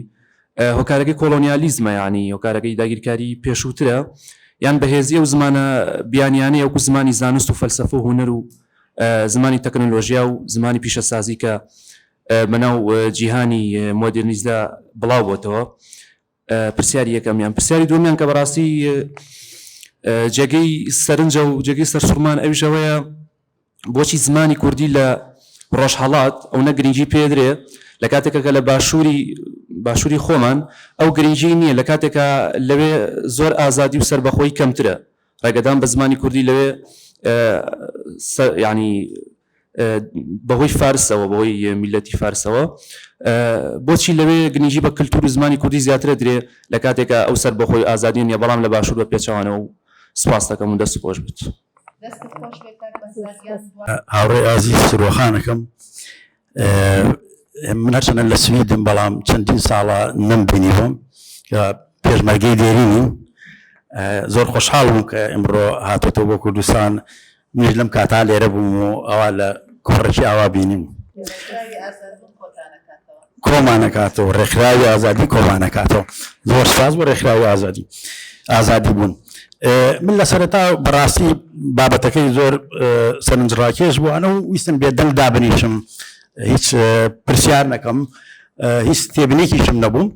هۆکارەکەی کۆڵۆنیالیزمە یانی هۆکارەکەی داگیرکاری پێشووترە یان بەهێزی ئەو زمانە بیانیانەیە وەکو زمانی زانست و فەلسەفە و هونەر و زمانی تەکنەلۆژیا و زمانی پیشەسازی کە بەناو جیهانی مۆدێرنیزدا بڵاو بۆتەوە پرسیاری یەکەمیان پرسیاری دووەمیان کە بەڕاستی جێگەی سەرنجە و جێگەی سەرسوڕمان ئەویش ئەوەیە بۆچی زمانی کوردی لە ڕۆژهەڵات ئەونە گرنگی پێدرێ لە کاتێکە کە لە باشووری باشووری خۆمان ئەو گرنگی نییە لە کاتێکە لەوێ زۆر ئازادی و سەربەخۆی کەمترە ڕێگەدان بە زمانی کوردی لەوێ ینی بەهۆی فارسەوە بەهۆی میلەتی فارسەوە بۆچی لەوێ گرنگی بە کللتور و زمانی کوردی زیاترە درێ لە کاتێکە ئەو سەر بەخۆی ئازادی نیە بەڵام لە باشوور بە پێچوانەوە و سپاس دەکەم و دەست خۆش بێت. دەستت خۆش بێت کاک بەهزاد گیان. هاوڕێی ئازیز سروەخانەکەم من هەرچەنە لە سویدم بەڵام چەندین ساڵە نەمبینیبووم کە پێشمەرگەی دێرینیم زۆر خۆشحاڵ بووم کە ئمڕۆ هاتۆتەوە بۆ کوردستان منیش لەم کاتا لێرە بووم و ئەوا لە کۆڕێکی ئاوا بینیم کۆمانەکاتەوە ڕێکخراوی ئازادی کۆمانەکاتەوە زۆر سپاس بۆ ڕێکخراوی ئازادی ئازادی بوون من لە سەرەتا بەڕاستی بابەتەکەی زۆر سەرنجڕاکێش بوو ئەنە و ویستم بێدەنگ دابنیشم هیچ پرسیار نەکەم هیچ تێبنێکیشم نەبوو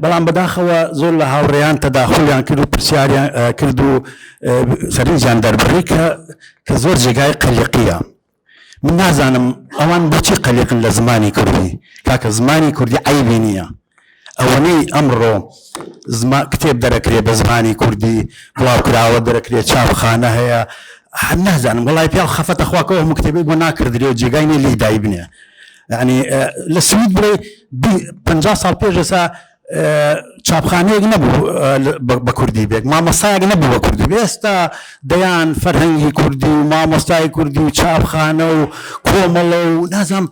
بەڵام بەداخەوە زۆر لە هاوڕێیان تەداخلیان کرد و پرسیاریان کرد و سەرنجیان دەربڕی کە کە زۆر جێگای قەلیقیە من نازانم ئەوان بۆچی قەلیقن لە زمانی کوردی کاکە زمانی کوردی عەیبی نییە ئەوەنەی ئەمڕۆ زما کتێب دەرەکرێ بە زمانی کوردی بڵاوکراوە دەرەکرێ چاپخانە هەیە نازانم وڵی پیاو خەفەتە خواکەەوە هەموو کتێبی بۆ ناکردرێ و جێگای نیە لێی دایبنێ یعنی لە سوید بڵێ 50 ساڵ پێش ئێستا چاپخانەیەک نەبوو بە کوردی بێت، مامۆستایەک نەبوو بە کوردی بێت، ئێستا دەیان فەرهەنگی کوردی و مامۆستای کوردی و چاپخانە و کۆمەڵە و نازانم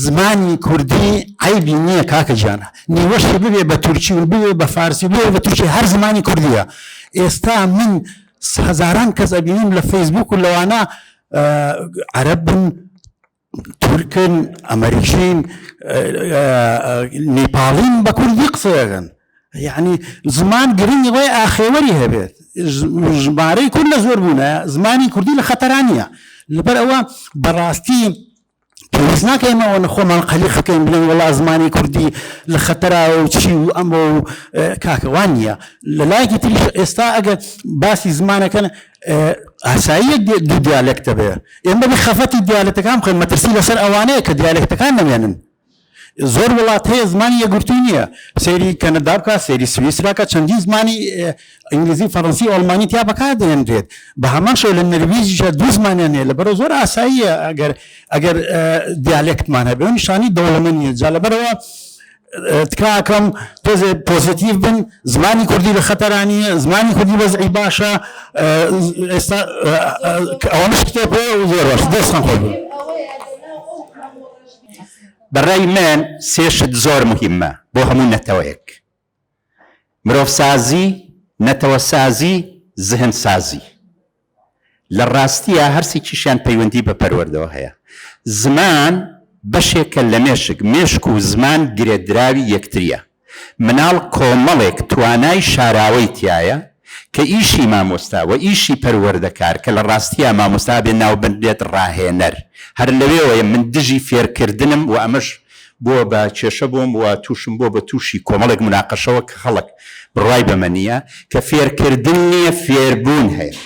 زمانی کوردی عەیبی نییە کاکە گیان، نیوەشی ببێ بە تورکی و ببێ بە فارسی ببێ بە تورکی هەر زمانی کوردییە. ئێستا من هەزاران کەس ئەبینم لە فەیسبووک و لەوانە عەرەبن، تورکن، ئەمەریکین، نیپاڵین بە کوردی قسەیەکەن یعنی زمان گرنگی وای ئاخێوەری هەبێت ژمارەی کورد لە زۆر بوونە زمانی کوردی لە خەتەرانیە لەبەر ئەوە بەڕاستی پێویست ناکە ئێمە ئەوە خۆمان قەلیق بکەین بڵێن وەڵا زمانی کوردی لە خەتەرا و چی و ئەمە و کاکەوان نییە لە لایەکی تریش ئێستا ئەگەر باسی زمانەکەن ئاساییە دوو دیالێکتە بێ ئێمە بێ خەفەتی دیالێکتەکان بخەین مەترسی لەسەر ئەوانەیە کە دیالێکتەکان نەمێنن زۆر وڵات هەیە زمانی یەکگرتووی نییە سەیری کەنەدا بکە سەیری سویسرا کە چەندین زمانی ئینگلیزی فەڕەنسی ئەڵمانی تیا بەکاردێنرێت بە هەمان شێوە لە نەرویجیشە دوو زمانیان هەیە لەبەرەوە زۆر ئاساییە ئەگەر ئەگەر دیالێکتمان هەبێ نیشانی دەوڵەمەند نییە جا لەبەرەوە تکاکەم تۆزێ پۆزیتیڤ بن زمانی کوردی لە خەتەرا نییە زمانی کوردی وەزعی باشە ئێستا ئەوەنەش کتێب هەیە و زۆر باش دەستان خۆش بێت. بەڕای من سێ شت زۆر موهیمە بۆ هەموو نەتەوەیەک، مرۆڤسازی، نەتەوەسازی، زهنسازی. لە ڕاستیا هەرسێکیشیان پەیوەندی بە پەروەردەوە هەیە. زمان بەشێکە لە مێشک، مێشک و زمان گرێدراوی یەکترییە. مناڵ کۆمەڵێک توانای شاراوەی تیایە کە ئیشی مامۆستا و ئیشی پەروەردەکار کە لە ڕاستیا مامۆستا ئەبێ ناو بنرێت ڕاهێنەر هەر لەوێوەیە من دژی فێرکردنم و ئەمەش بووە بە کێشە بۆم و تووشم بووە بە تووشی کۆمەڵێک موناقەشەوە کە خەڵک بڕوای بەمە نییە کە فێرکردن نییە فێربوون هەیە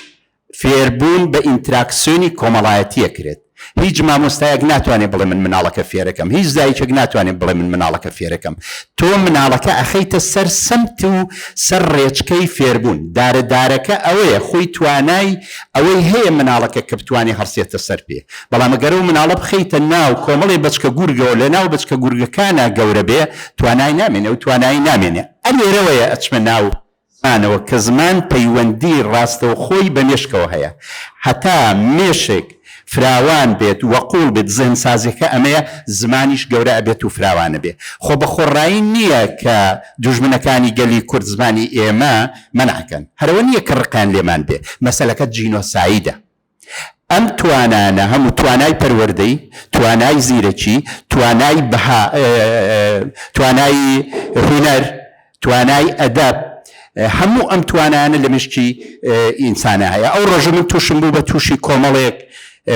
فێربوون بە ئینتراکسیۆنی کۆمەڵایەتی ئەکرێت. هیچ مامۆستایەک ناتوانێت بڵێ من مناڵەکە فێرەکەم، هیچ دایکێک ناتوانێت بڵێ من مناڵەکە فێرەکەم. تۆ مناڵەکە ئەخەیتە سەر سمت و سەر ڕێچکەی فێربوون. دارە دارەکە ئەوەیە خۆی توانای ئەوەی هەیە مناڵەکە کە بتوانێ هەڵسێتە سەر پێ. بەڵام گەر ئەو مناڵە بخەیتە ناو کۆمەڵێ بەچکە گورگەوە لە ناو بەچکە گورگەکانا گەورە بێ توانای نامێنێ ئەو توانایی نامێنێ. ئەلێرەوەیە ئەچمە ناو زمانەوە کە زمان پەیوەندی ڕاستەوخۆی بە مێشکەوە هەیە. هەتا مێشک فراوان بێت و قووڵ بێت زهنسازیەکە ئەمەیە زمانیش گەورە ئەبێت و فراوان ئەبێ. خۆ بە خۆڕایی نییە کە دوژمنەکانی گەلی کورد زمانی ئێمە مەنع کەن. هەرەوە نییە کە ڕقیان لێمان بێ. مەسەلەکە جینۆسایدە. ئەم توانانە هەموو توانای پەروەردەی، توانای زیرەکی، توانای بەها، توانای هونەر، توانای ئەدەب، هەموو ئەم توانایانە لە مێشکی ئینسانا هەیە. ئەو ڕۆژە من تووشم بوو بە تووشی کۆمەڵێک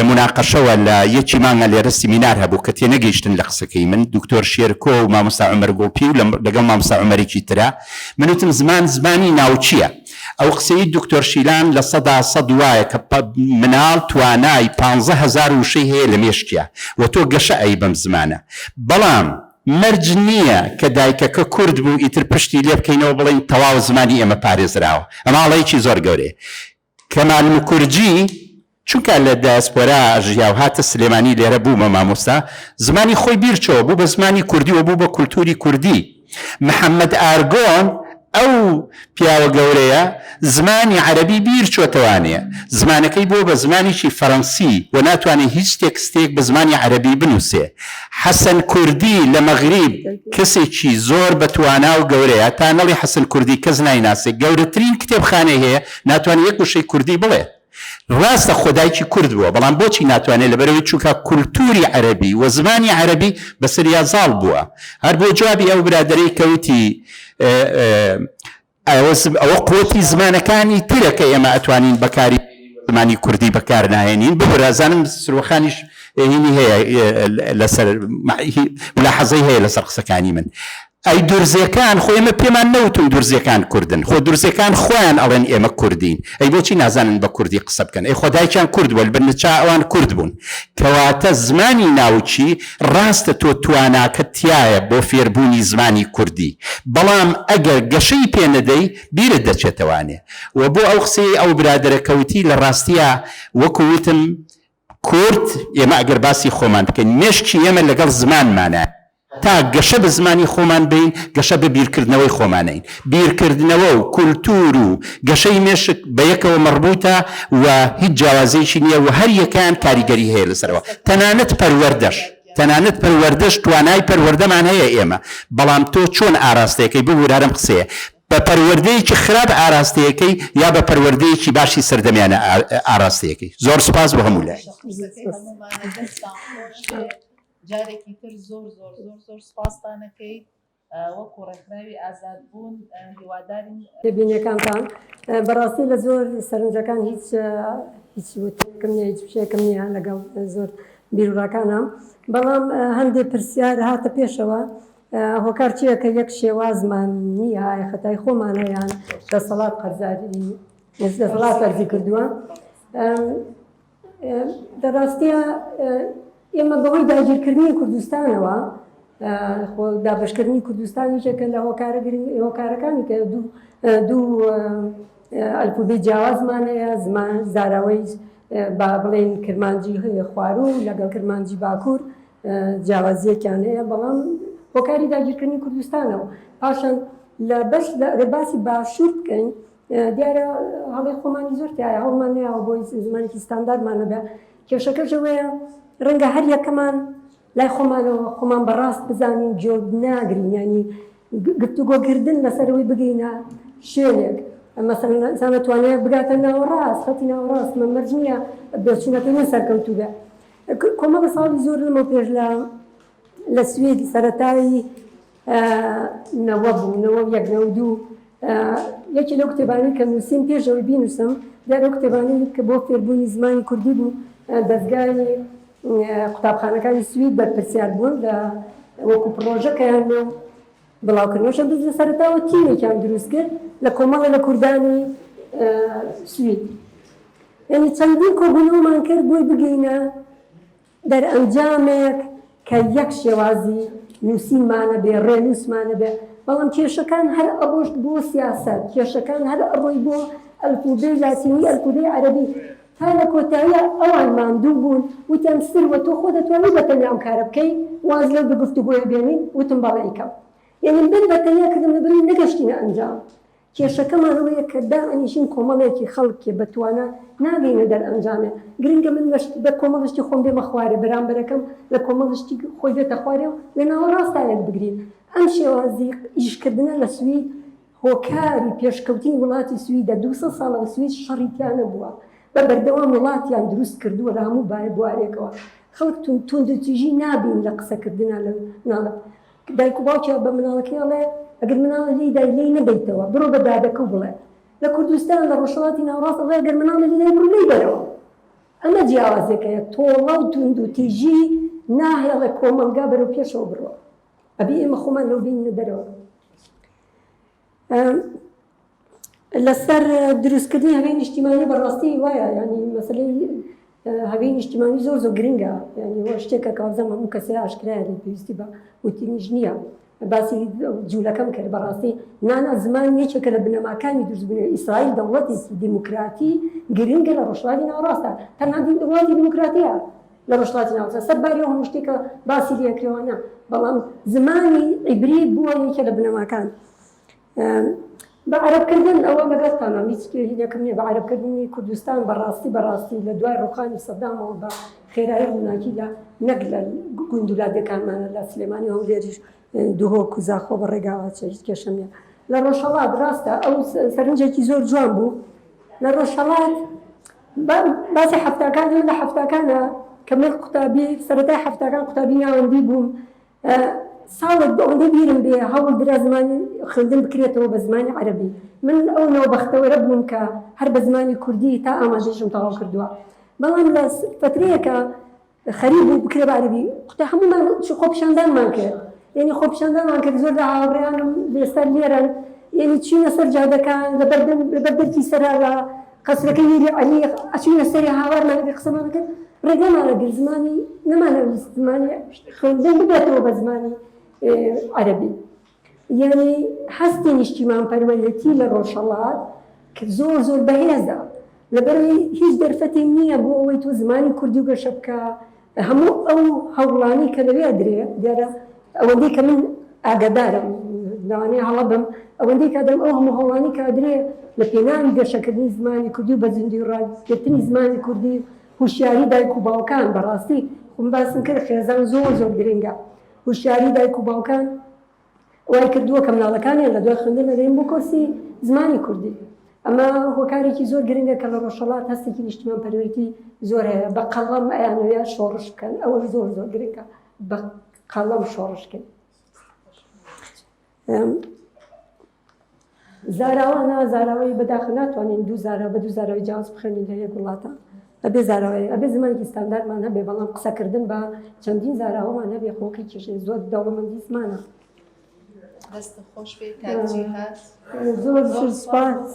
موناقەشەوە لە یەکی مانگا لێرە سیمینار هەبوو کە تێنەگەیشتن لە قسەکەی من دکتۆر شێرکۆ و مامۆستا عومەر گوڵپی و لەگەڵ مامۆستا عومەرێکی ترا من وتم زمان زمانی ناوچییە ئەو قسەی دکتۆر شیلان 100% وایە کە مناڵ توانای 15000 وشەی هەیە لە مێشکیا و تۆ گەشە ئەی بەم زمانە بەڵام مەرج نییە کە دایکەکە کورد بوو ئیتر پشتی لێ بکەینەوە بڵێین تەواو زمانی ئێمە پارێزراوە ئەمە هەڵەیەکی زۆر گەورەیە کەمال موکورجی چونکە لە دایاسپۆرا ژیا و هاتە سلێمانی لێرە بوو بە مامۆستا زمانی خۆی بیر چۆوە بوو بە زمانی کوردی و بوو بە کولتوری کوردی محەممەد ئارگۆن ئەو پیاوە گەورەیە زمانی عەرەبی بیر چۆتەوانێ زمانەکەی بووە بە زمانێکی فەرەنسی و ناتوانێ هیچ تێکستێک بە زمانی عەرەبی بنووسێ. حەسەن کوردی لە مەغریب کەسێکی زۆر بە توانا و گەورەیە تا نەڵێی حەسەن کوردی کەس نایناسێ گەورەترین کتێبخانەی هەیە ناتوانێ یەک وشەی کوردی بڵێت. ڕاستە خۆ دایکی کورد بووە بەڵام بۆچی ناتوانێت لەبەرئەوەی چونکە کولتوری عەرەبی و زمانی عەرەبی بەسەریا زاڵ بووە هەر بۆ جوابی ئەو برادەرەی کە وتی ئەوە قوتی زمانەکانی ترە کە ئێمە ئەتوانین بەکاری زمانی کوردی بەکار ناهێنین ببورە ئەزانم سروەخانیش هینی هەیە لەسەر ملاحەزەی هەیە لەسەر قسەکانی من ئەی دورزێکان خۆ ئێمە پێمان نەوتون دورزێکان کوردن خۆ دورزێکان خۆیان ئەڵێن ئێمە کوردین ئەی بۆچی نازانن بە کوردی قسە بکەن ئەی خۆ دایکیان کورد بووە لبنچا ئەوان کورد بوون کەواتە زمانی ناوکی ڕاستە تۆ تواناکەت تیایە بۆ فێربوونی زمانی کوردی بەڵام ئەگەر گەشەی پێ نەدەی بیرت دەچێتەوانێ وە بۆ ئەو قسەیەی ئەو برادەرە کەوتی لە ڕاستیا وەکو وتم کورد، ئێمە ئەگەر باسی خۆمان بکەین، مێشکی ئێمە لەگەڵ زمانمانە، تا گەشە بە زمانی خۆمان بەین، گەشە بە بیرکردنەوەی خۆمانەین. بیرکردنەوە و کولتوور و گەشەی مێشک بە یەکەوە مەڕبووتە و هیچ جیاوازییەکی نییە و هەر یەکەیان کاریگەری هەیە لەسەرەوە. تەنانەت پەروەردەش، تەنانەت پەروەردەش، توانای پەروەردەمان هەیە ئێمە، بەڵام تۆ چۆن ئاراستەیەکەی، ببوورە هەر ئەم قسەیە، بە پەروەردەیەکی خراپ ئاراستەیەکەی یا بە پەروەردەیەکی باشی سەردەمیانە ئاراستەیەکەی. زۆر سوپاس بۆ هەموو لایەک. قسەکەی هەموومانە دەستتان خۆش بێ جارێکی تر زۆر زۆر زۆر زۆر سوپاستان ئەکەین وەکو ڕێکخراوی ئازادبوون هیوادارین. تێبینیەکانتان بەڕاستی لە زۆر سەرنجەکان هیچ هیچ وتنێکم نیە هیچ وشەیەکم نیە لەگەڵ زۆر بیروڕاکانە بەڵام هەندێ پرسیار هاتە پێشەوە هۆکار چییە کە یەک شێوازمان نییە ئایا خەتای خۆمانە یان دەسەڵات قەرزاری دەسەڵات فەرزی کردووە لە ڕاستیە ئێمە بەهۆی داگیرکردنی کوردستانەوە خۆ دابشکردنی کوردستان یەکێکە لە هۆکارە گرنگ هۆکارەکانی کە دوو دوو ئەلفوبێی جیاوازمان هەیە زمان زاراوەی با بڵێین کرمانجی خواروو لەگەڵ کرمانجی باکوور جیاوازییەکیان هەیە بەڵام هۆکاری داگیرکردنی کوردستانە و پاشان لە بەش ئەگەر باسی باشوور بکەین دیارە هەڵەی خۆمانی زۆر تایە هەوڵمان نەیاوە بۆی زمانێکی ستانداردمان هەبێ کێشەکەش ئەوەیە ڕەنگە هەر یەکەمان لای خۆمانەوە خۆمان بە ڕاست بزانین گوێ ناگرین یانی گفتوگۆکردن لەسەر ئەوەی بگەینە شوێنێک مەسەلەن ئینسان دەتوانێت بگاتە ناوەڕاست خەتی ناوەڕاست مە مەرج نییە بۆچوونەکەی من سەرکەوتوو بێ کۆمەڵە ساڵی زۆر لەمەو پێش لە لە سوید سەرەتای نەوە بوو 91 92 یەکێ لەو کتێبانەی کە نووسیم پێش ئەوەی بینووسم دیارە ئەو کتێبانەی کە بۆ فێربوونی زمانی کوردی بوو دەزگای قوتابخانەکانی سوید بەرپرسیار بوون لە وەکو پڕۆژەکەیان و بڵاوکردنەوەشە بز لە سەرەتاوە تیمێکیان دروست کرد لە کۆمەڵە لە کوردانی سوید یعنی چەندین کۆبوونەوەمان کرد بۆی بگەینە. دەرئەنجامێک کە یەک شێوازی نووسینمان هەبێ، ڕێنووسمان هەبێ، بەڵام کێشەکان هەر ئەڕۆشت بۆ سیاسەت، کێشەکان هەر ئەڕۆی بۆ ئەلفوبێی لاتینی، ئەلفوبێی عەرەبی، تا لە کۆتاییا ئەوان ماندوو بوون، وتیان سروە تۆ خۆ دەتوانی بە تەنیا ئەم کارە بکەی، واز لەو گفتوگۆیە بێنین، وتم بەڵێ ئەیکەم. یەعنی من بە تەنیا کردم لەبەرئەوەی نەگەشتینە ئەنجام. کێشەکەمان ئەوەیە کە دائەنیشین کۆمەڵێکی خەڵکێ بە توانا ناگەینە دەرئەنجامێ. گرنگە من لە بە کۆمەڵە شتی خۆم بێمە خوارێ، بەرامبەرەکەم لە کۆمەڵە شتی خۆی بێتە خوارێ و لە ناوەڕاستا یەک بگرین. ئەم شێوازی ئیشکردنە لە سوید هۆکاری پێشکەوتنی وڵاتی سویدە. 200 ساڵە سوید شەڕی تیا نەبووە. بە بەردەوام وڵاتیان دروست کردووە لە هەموو بوارێکەوە. خەڵک توندوتیژی نابینی لە قسەکردنا لە مناڵە. دایک و باوکیا بە مناڵەکەی ئەڵێ ئەگەر مناڵە لێی دای لێی نەدەیتەوە بڕۆ بە دادەکە و بڵێ. لە کوردستان لە ڕۆژهەڵاتی ناوەڕاست ئەڵێ ئەگەر مناڵە لێی دای بڕۆ لێی بەرەوە. ئەمە جیاوازیەکەیە تۆڵە و توندوتیژی ناهێڵێ کۆمەڵگا بەرەو پێشەوە بڕوا. ئەبێ ئێمە خۆمان لەو بینینە دەرەوە. لەسەر دروستکردنی هەوێی نیشتیمانی بەڕاستی وایە ینی مەسلەی هەوێی نیشتیمانی زۆر زۆر گرنگە ینی وە شتێکە کە وابزانم هەموو کەسێ ئاشکرایە لێ پێویستی بە وتنیش نییە باسی جوولەکەم کرد بەڕاستی نانا زمان یەکێکە لە بنەماکانی دروستبوونی ئیسرائیل دەوڵەتێکی دیموکراتی گرنگە لە ڕۆژهەڵاتی ناوەڕاستە تەنها دەوڵەتی دیموکراتیە لە ڕۆژهەڵاتی ناوەڕاست سەرباری ئەو هەموو شتێک کە باسی لێ کرێوانە بەڵام زمانی عیبری بووە یەکێ لە بنەماکان بە عەرەبکردن ئەوە لەگەڵتانم هیچ هینەکەم نییە بە عەرەبکردنی کوردستان بەڕاستی بەڕاستی لە دوای ڕوخانی سەدامەوە بە خێرایی ڕووناکی لە نەک لە گوند و لادێکانمانە لە سلێمانی و هەولێریش دهۆک و زاخۆ بە ڕێگاوە چێ هیچ کێشەم نییە لە ڕۆژهەڵات ڕاستە ئەو سەرنجێکی زۆر جوان بوو لە ڕۆژهەڵات باسی حەفتاکان لە حەفتاکانە کە من قوتابی سەرەتای حەفتاکان قوتابی ناوەندی بووم ساڵێک بۆ ئەوەندەی بیرم بێ هەوڵ درا زمانی خوێندن بکرێتەوە بە زمانی عەرەبی. من ئەو نەوە بەختەوەرە بووم کە هەر بە زمانی کوردی تا ئامادەیشم تەواو کردووە. بەڵام لە فەترەیەکا خەریک بوو بکرێ بە عەرەبی، قوتا هەموومان خۆپیشاندانمان کرد. یەنی خۆپیشاندانمان کرد، زۆر لە هاوڕێیانم ئێستا لێرەن، یەنی چووینە سەر جادەکان، لە بەردەم لەبەر دەرکی سەرا لە قەسرەکەی میری عەلی ئەچووینە سەری هاوارمان ئەکرد قسەمان ئەکرد. ڕێگەمان ئەگرت زمانی نەمانەویست زمانی خوێندن ببێتەوە بە زمانی عەرەبی یعنی هەستی نیشتیمان پەروەرێتی لە ڕۆژهەڵات کە زۆر زۆر بەهێزە لەبەرەوەی هیچ دەرفەتی نییە بۆ ئەوەی تۆ زمانی کوردی و گەشە بکە هەموو ئەو هەوڵانی کە لەوێ درێ دیارە ئەوەندەی کە من ئاگادارم لەوانەیە هەڵە بم ئەوەندەی کە دەم ئەو هەموو هەوڵانی کە درێ لە پێناوی گەشەکردنی زمانی کوردی و بە زیندووی ڕاگرتنی زمانی کوردی هوشیاری دایک و باوکان بەڕاستی خۆم باسم کرد خێزان زۆر زۆر گرنگە هوشیاری دایک و باوکان وای کردووە کە مناڵەکانیان لە دوای خوێندن ئەگەین بۆ کۆرسی زمانی کوردی ئەمە هۆکارێکی زۆر گرنگە کە لە ڕۆژهەڵات هەستێکی نیشتمان پەروەرێتی زۆر هەیە بە قەڵەم ئەیانەوێ شۆڕش بکەن ئەوەش زۆر زۆر گرنگە بە قەڵەم شۆڕش بکەن زاراوە نا زاراوەی بەداخە ناتوانین دوو زارا بە دوو زاراوی جیاواز بخوێنین لە یەک وڵاتە ئەبێ زاراوەیە ئەبێ زمانێکی ستانداردمان هەبێ بەڵام قسەکردن بە چەندین زاراوەمان هەبێ خۆکەی کێشەی زۆر دەوڵەمەندی زمانە. دەست خۆش بێ کاک جیهاد. زۆر زۆر سوپاس.